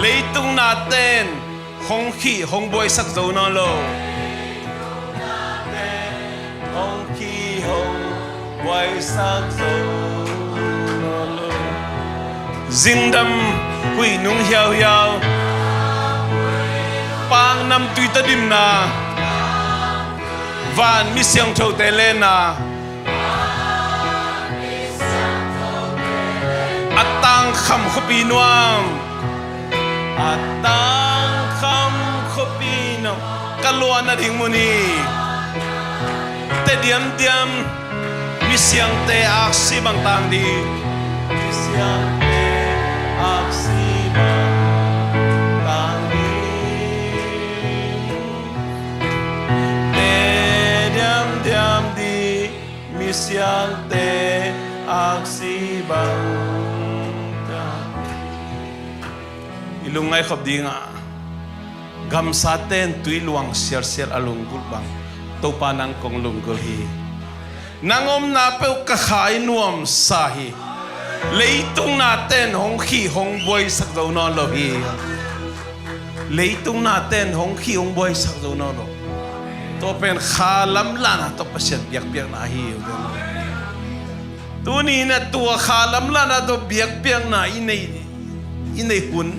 Leitung naten hong khih hong buaisak zo nawn lo. Hong khih hong buaisak zo nawn lo. Zingdam huih nung hiauhiau. Paknam tui tawh dimna. Van mi siangthote lenna, a tangkham khuapi nuam, a tangkham khuapi nuam, ka luahna ding mun hi. Te diamdiam, mi siangte aksi bang tang ding. Mi siangte aksi bang tang ding. Te diamdiam ding, mi siangte aksi bang tang ding. I lungngaih khop dingah, gamsa ten tui luang sialsial a lunggulh bang, Topa nang kong lunggulh hi. Nang omna peuh ka kha i nuamsa hi. Leitung na ten hong khih hong buaisak zo nawn lo hi. Leitung na ten hong khih hong buaisak zo nawn lo. Tua pen kha lamlahna tawh Pasian biakpiakna hi. Tuni in a tua kha lamlahna tawh biakpiakna i nei, i nei hun,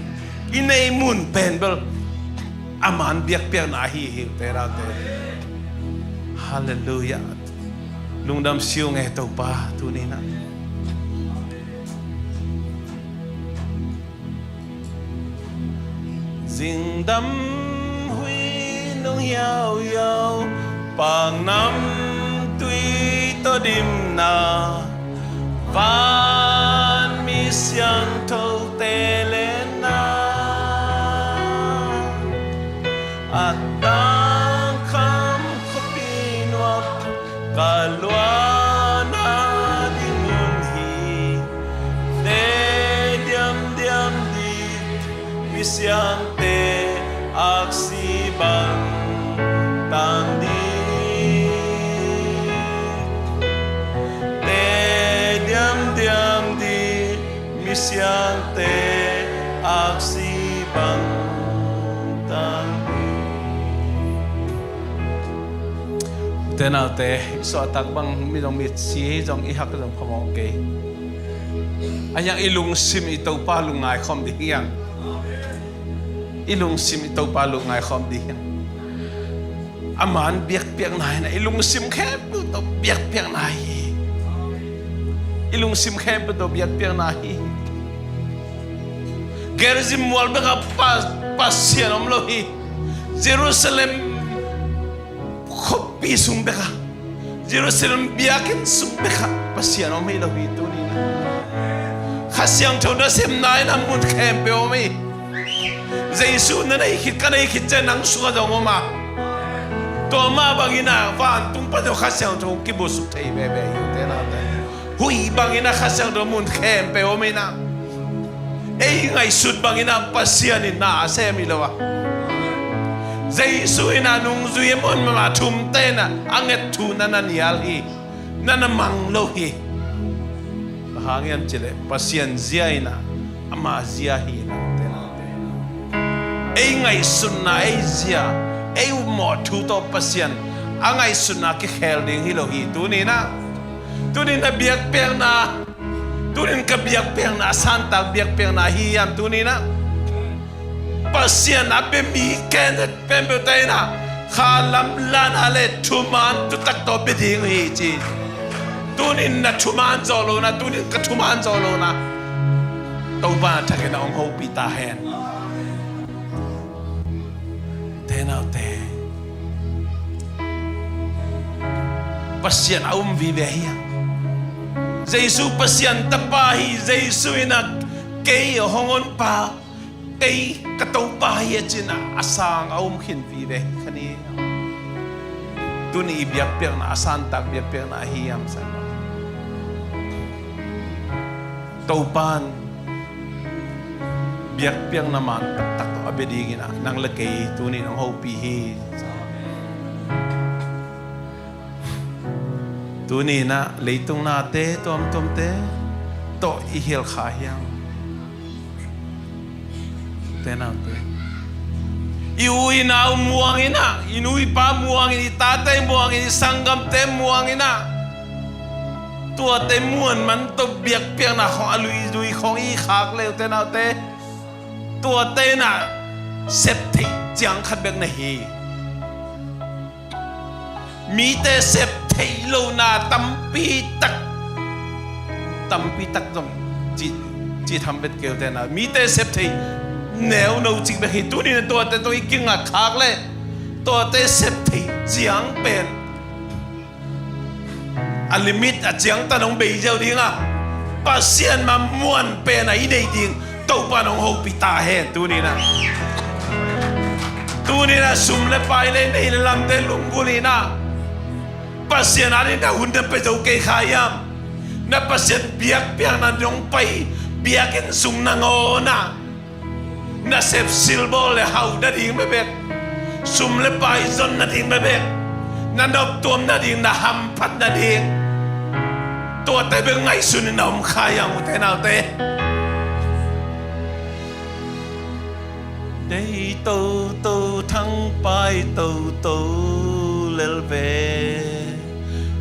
i nei mun pen bel a man biakpiakna ahi hi, te naute. Halleluiah. Lungdam siu nge Topa, tuni in a. Zingdam hui nung hiauhiau, paknam tui tawh dimna, van mi siangthote lenna, a tangkham khuapi nuam, ka luahna ding mun hi. Te diamdiam ding, mi siangte aksi bang tang ding. Te diamdiam ding, mi siangte aksi bang tang ding. Te naute, i suahtak bang mi zong mi si hi zong i hak zong phamawh kei. A hiang i lungsim i Topa lungngai khawm ding hiang. I lungsim i Topa lungngai khawm ding hiang. A man biakpiakna hi na, i lungsim khempeuh tawh biakpiakna hi. I lungsim khempeuh tawh biakpiakna hi. Gerizim mual bekah Pa, Pasian om lo hi. Jerusalem khuapi sung bekah, Jerusalem biakinn sung bekah Pasian om hi lo hi tuni in a. Kha Siangtho nasepna in a mun khempeuh om hi. Jesu na nei khit, ka nei khit ciang nang sungah zong om a. Tua mah bangin a vantung pan zong Kha Siangtho kibusuk thei veve hi, te naute. Huih bangin a Kha Siangtho mun khempeuh om in a. Ei ngaihsut bangin a Pasian in na a sem hi lo a. Jesu in a nungzui a muan mahmah thumte in a, a nget thu na na nial hi. Na na mang lo hi. Bang hang hiam cih leh Pasian zia in a, ama zia hi na, te naute. Ei ngaihsutna, ei zia, ei upmawh thu tawh Pasian a ngaihsutna kikhel ding hi lo hi tuni in a. Tuni in a biakpiakna, tuni in ka biakpiakna, a santak biakpiakna hi hiam tuni in a. Pasian a bia mi khempeuh te in a, kha lamlahna le thuman thutak tawh bia ding hi ci. Tuni in na thuman zawh lohna, tuni in ka thuman zawh lohna, Topa a thakin a hong hopih ta hen. Te naute, Pasian a um vive hi a. Jesu Pasian Tapa hi, Jesu in a kei hong honpa, kei ka Topa hi a ci in a, a sang a um khin vive hi kha ni. Tuni i biakpiakna, a santak biakpiakna ahi hiam sa. Topan biakpiakna man taktak tawh a bia dingin a, nang le kei tuni in hong hopih hi. Tuni in a leitung nate tuamtuamte tawh i hilh kha hiam? Te naute, i u i nau muang in a, i nu i pa muang in, i tate muang in, i sanggamte muang in a, tuate muan man tawh biakpiakna khawng a lui lui khawng i khak le uh, te naute, tuate in a sep theih ciang khat bek na hi. Mite sep theih lohna tampi tak, tampi tak zong ci, ci tham vet kei uh tena. Mite sep theih neuno cik bek hi. Tuni-in ah tuate tawh i kingat khak leh tuate sep theih ciang pen a limit a ciangtan hong bei ziau ding a, Pasian mah muan pen a i neih ding Topa in hong hopih ta hen. Tuni-in ah, tuni-in ah sum le pai le nei le lamte lunggulh in ah, Pasian adingin na hun na pia zo kei kha hiam? Na Pasian biakpiakna nong pai, biakinn sung nangawn ah nasep silbawl le hauh nading bekbek, sum le pai zon nading bekbek, na noptuam nading, na hamphat nading, tuate bek ngaihsun in a om kha hiam, ute naute? Dei toto, thangpai toto lel ve,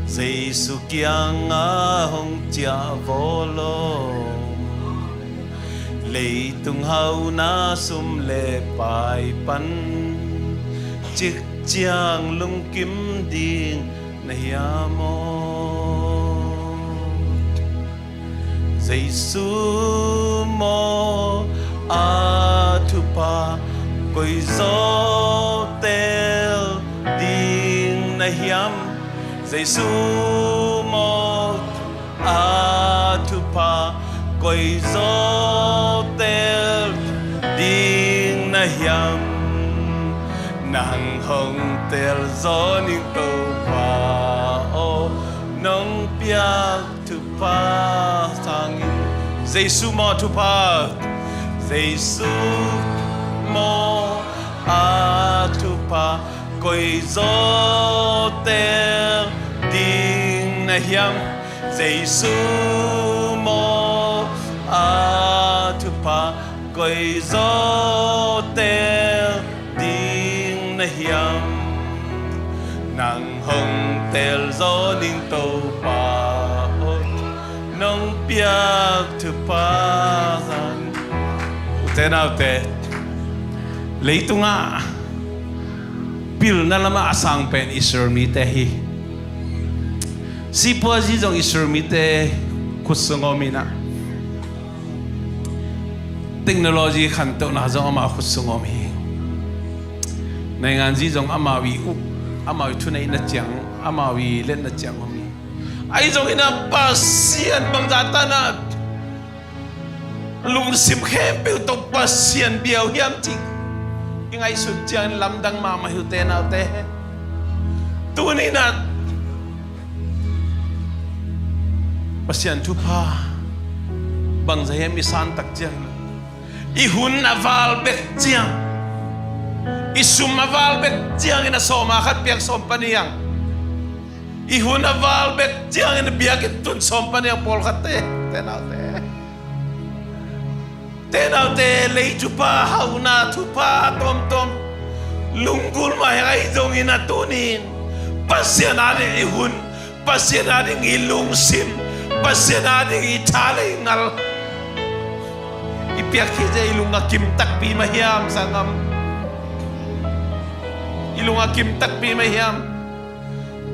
Jesu kiangah hong ciah vaw lo. Leitung hauna sum le pai pan cik ciang lungkim ding na hiam aw? Jesu maw a thupha koi zaw teel ding na hiam? Jesu maw a thupha koi zaw teel ding na hiam? Nang hong teel zaw ning Topa aw, nong piak thupha sangin. Jesu maw thupha, Jesu maw a thupha koi zaw teel ding na hiam? Jesu maw a thupha koi zaw teel ding na hiam? Nang hong teel zaw ning Topa aw, nong piak thupha sangin. Ute naute, leitungah pilna lamah a sang pen Israel mite hi. Sipuazi zong Israel mite khut sung om in ah, technology khantohna zong amau khut sung om hi. Nainganzi zong amau i uk, amau i thuneihna ciang, amau i letna ciang om hi. Ahi zongin ah Pasian bangzah tan ah lungsim khempeuh tawh Pasian bia uh hiam cih i ngaihsut ciangin lamdang mahmah hi, ute naute. Tuni-in ah Pasian thupha bangzah hiam i san tak ciangin, i hun a val bek ciang, i sum a val bek ciangin a sawm a khat piak sawm pan hi hang. I hun a val bek ciangin a biakinn tun sawm pan hi hang pawlkhatte, ute naute. Ute naute, lei thupha, hauna thupha tuamtuam lunggulh mah hi hang. Ahi zongin ah tuni-in Pasian ading i hun, Pasian ading i lungsim, Pasian ading i tha le i ngal i piak khit ciang i lung a kim takpi mah hiam, sanggam? I lung a kim takpi mah hiam?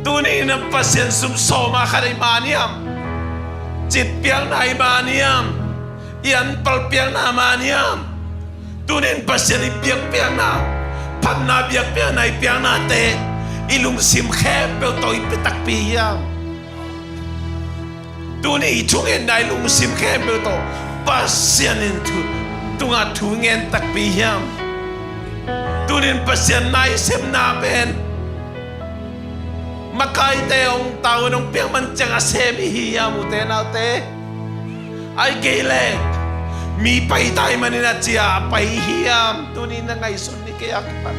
Tuni-in ah Pasian sum sawm a khat i man hiam? Cit piakna i man hiam? I anpal piakna man hiam? Tuni-in Pasian i biakpiakna, phatna biakpiakna i piaknate i lungsim khempeuh tawh i pia takpi hiam? Tuni i thungetna i lungsim khempeuh tawh Pasian in thu, tungah thu ngen takpi hiam? Tuni-in Pasian na i sepna pen makaite hong tau in hong piak man ciang a sem i hi hiam, ute naute? Ahih kei leh mi pai tai manin a cia a pai i hi hiam? Tuni-in na ngaihsun ni kei a kipan.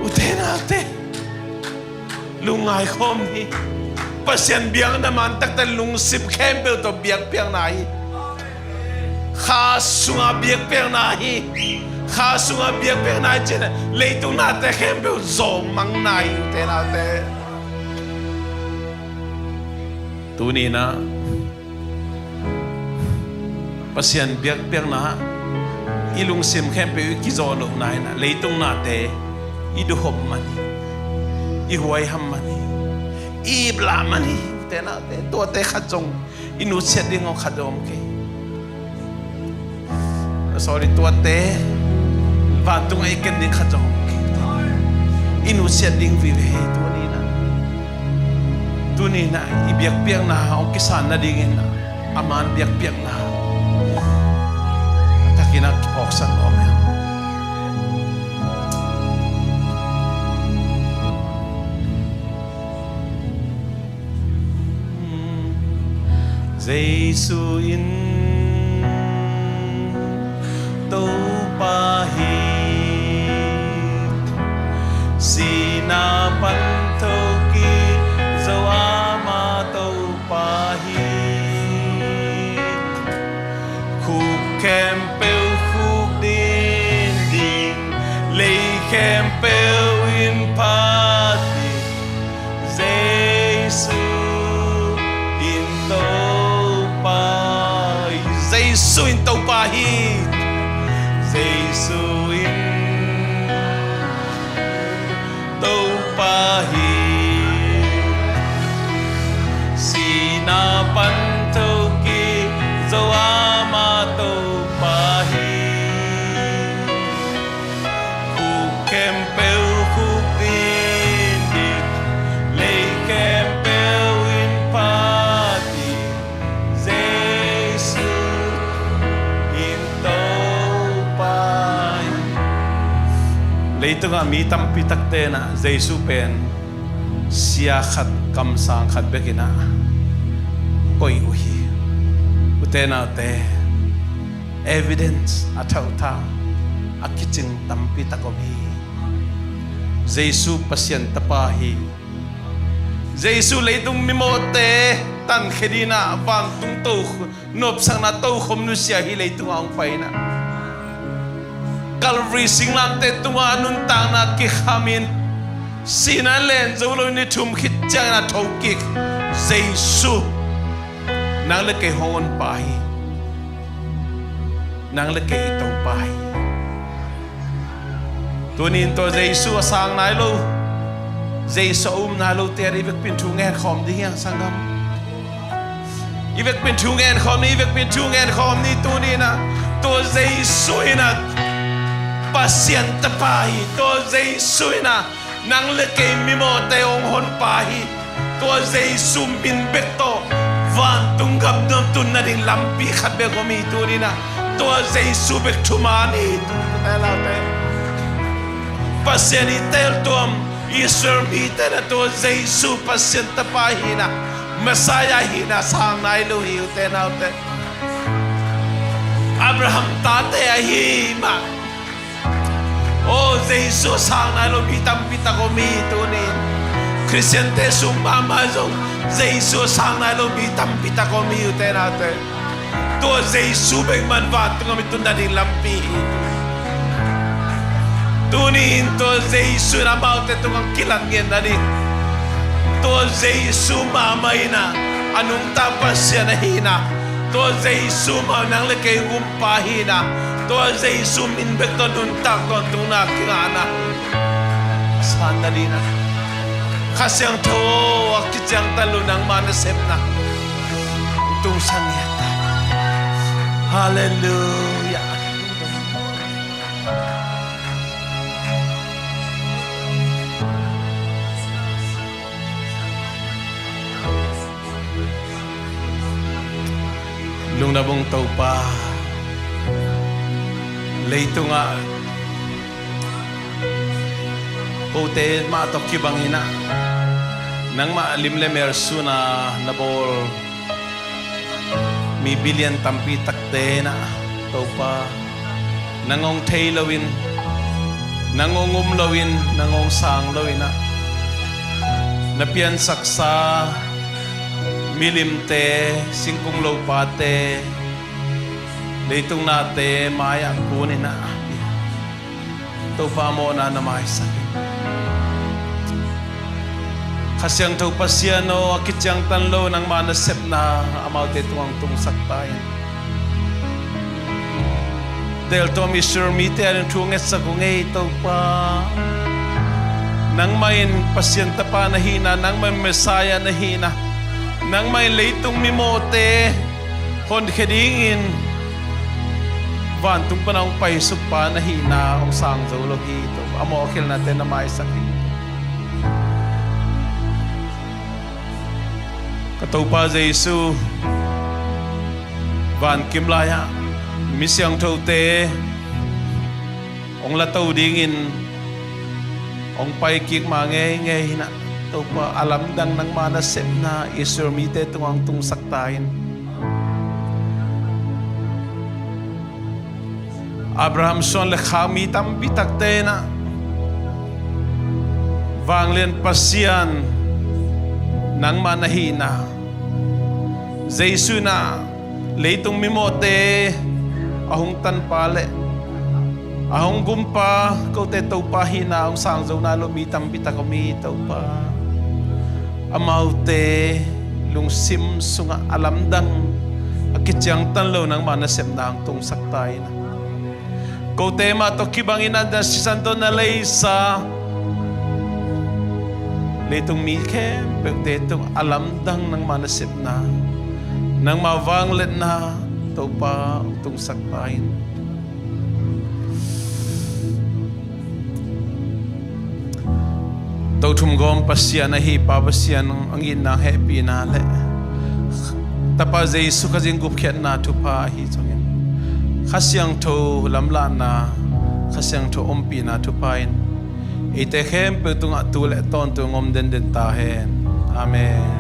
Ute naute, lungngai khawm ni. Pasian biakna man takte lungsim khempeuh tawh biakpiakna hi. Kha sunga biakpiakna hi. Kha sunga biakpiakna hi cih leh leitung nate khempeuh zawngmangna hi, ute naute. Tuni-in ah Pasian biakpiakna i lungsim khempeuh i kizaw lohna in ah leitung nate i duhop man hi. i huaiham man hi, i iplah man hi. Ute naute, tuate khat zong i nutsiat ding aw khat zong om kei. Sorry, tuate vantungah i ken ding khat zong om kei. I nutsiat ding vive hi. Tuni in ah, tuni in ah i biakpiakna hong kisan nadingin ah, a man biakpiakna a thakin ah kiphawksak nuam hi. Jesu in Topa hi, sihna pan thokik zo ama Topa hi. Khuk khempeuh khuk din ding, lei khempeuh in phat ding, Jesu in Topa hi. Jesu in Topa hi. Jesu in Topa hi. Sihna pan thokik zo ama Topa hi. Khuk khempeuh khuk din ding, lei khempeuh in phat ding, Jesu in Topa hi. Leitungah mi tampi takte in ah Jesu pen sia khat, kamsang khat bek in ah koih uh hi. Ute naute, evidence a thauhtha a kicing tampi tak om hi. Jesu Pasian Tapa hi. Jesu leitung mimawhte tankhia dingin ah vantung to, nopsakna tokhom nusia hi. Leitungah hong pai in ah Calvary singlamteh tungah nuntakna kikhamin, sihna len zo loin ni thum khit ciangin a thokik Jesu, nang le kei hong honpa hi. Nang le kei i Topa hi. Tuni in tua Jesu a sang nai lo, Jesu a um nai lote ading i vekpi in thu ngen khawm ding hi hang, sanggam. I vekpi in thu ngen khawm ni, i vekpi in thu ngen khawm ni. Tuni in ah tua Jesu in ah Pasian Tapa hi. Tua Jesu in ah nang le kei mimawhte hong honpa hi. Tua Jesu min bek tawh vantung gam tun nading lampi khat bek om hi. Tuni in ah tua Jesu bek thuman hi. Pasian i teltuam Israel mite in ah tua Jesu Pasian Tapa hi in ah, Messiah hi in ah sang nai lo hi, ute naute. Abraham tate ahi mah. Aw, Jesu a sang nai lo mi tampi tak om hi. Tuni in Khristiante sung mahmah zong Jesu a sang nai lo mi tampi tak om hi, ute naute. Tua Jesu bek man vantung gam i tun nading lampi hi. Tuni in tua Jesu in amaute tungah kilat ngen nading, tua Jesu mahmah in ah a nungta Pasian ahi in ah, tua Jesu mah nang le kei umpa hi in ah, tua Jesu min bek tawh nuntak tawntungna kingahna a san nading in ah, Kha Siangtho aw, a kiciangtan lo nangma nasepna tungsak ngiat ta. Halleluiah. Lungdam ung Topa. Leitungah kote mah tawh kibang in ah, nangmah lim le mel sun a na bawl mi billion tampi takte in ah, Topa, nang hong thei loin, nang hong um loin, nang hong sang loin ah, na piansaksa milimte, singkung lopate, leitung nate mai-ah kun in ah, Topa, mawhna na maisak in. Kha Siangtho Pasian aw, a kiciangtan lo nangma nasepna amaute tungah tungsak ta in. Deltuam Israel mite ading thu ngetsak ung ei, Topa. Nangmah in Pasian Tapa na hihna, nangmah in Messiah na hihna, nangmah in leitung mimawhte honkhia dingin vantung pana hong paisuk pa na hihna hong sang zo lo hi. Topa, a mawhkhelnate na maisak hi. Ka Topa Jesu, vankim lai-ah mi siangthote hong lato dingin hong paikik ma ngeingei hi-in ah, Topa, a lamdang nangma nasepna Israel mite tungah hong tungsak ta in. Abraham suan le khak mi tampi takte in ah, vanglian Pasian nangma na hihna, Jesu in ah leitung mimawhte a hong tanpa le a hong gumpa, kote Topa hihna hong sang zo nai lo mi tampi tak om hi, Topa. Amaute lungsim sungah a lamdang, a kiciangtan lo nangma nasepna hong tungsak ta in ah, kote mah tawh kibangin ah na sisan tawh na leisa leitung mi khempeuhte tungah a lamdang nangma nasepna, nangma vangliatna, Topa, hong tungsak ta in. Tothum gawm Pasian ahi Pa Pasian, hong itna, hehpihna le Tapa Jesu Khazih gupkhiatna thupha ahi zongin, Kha Siangtho lamlahna, Kha Siangtho ompihna thupha in eite khempeuh tungah tu le tawntung om denden ta hen. Amen.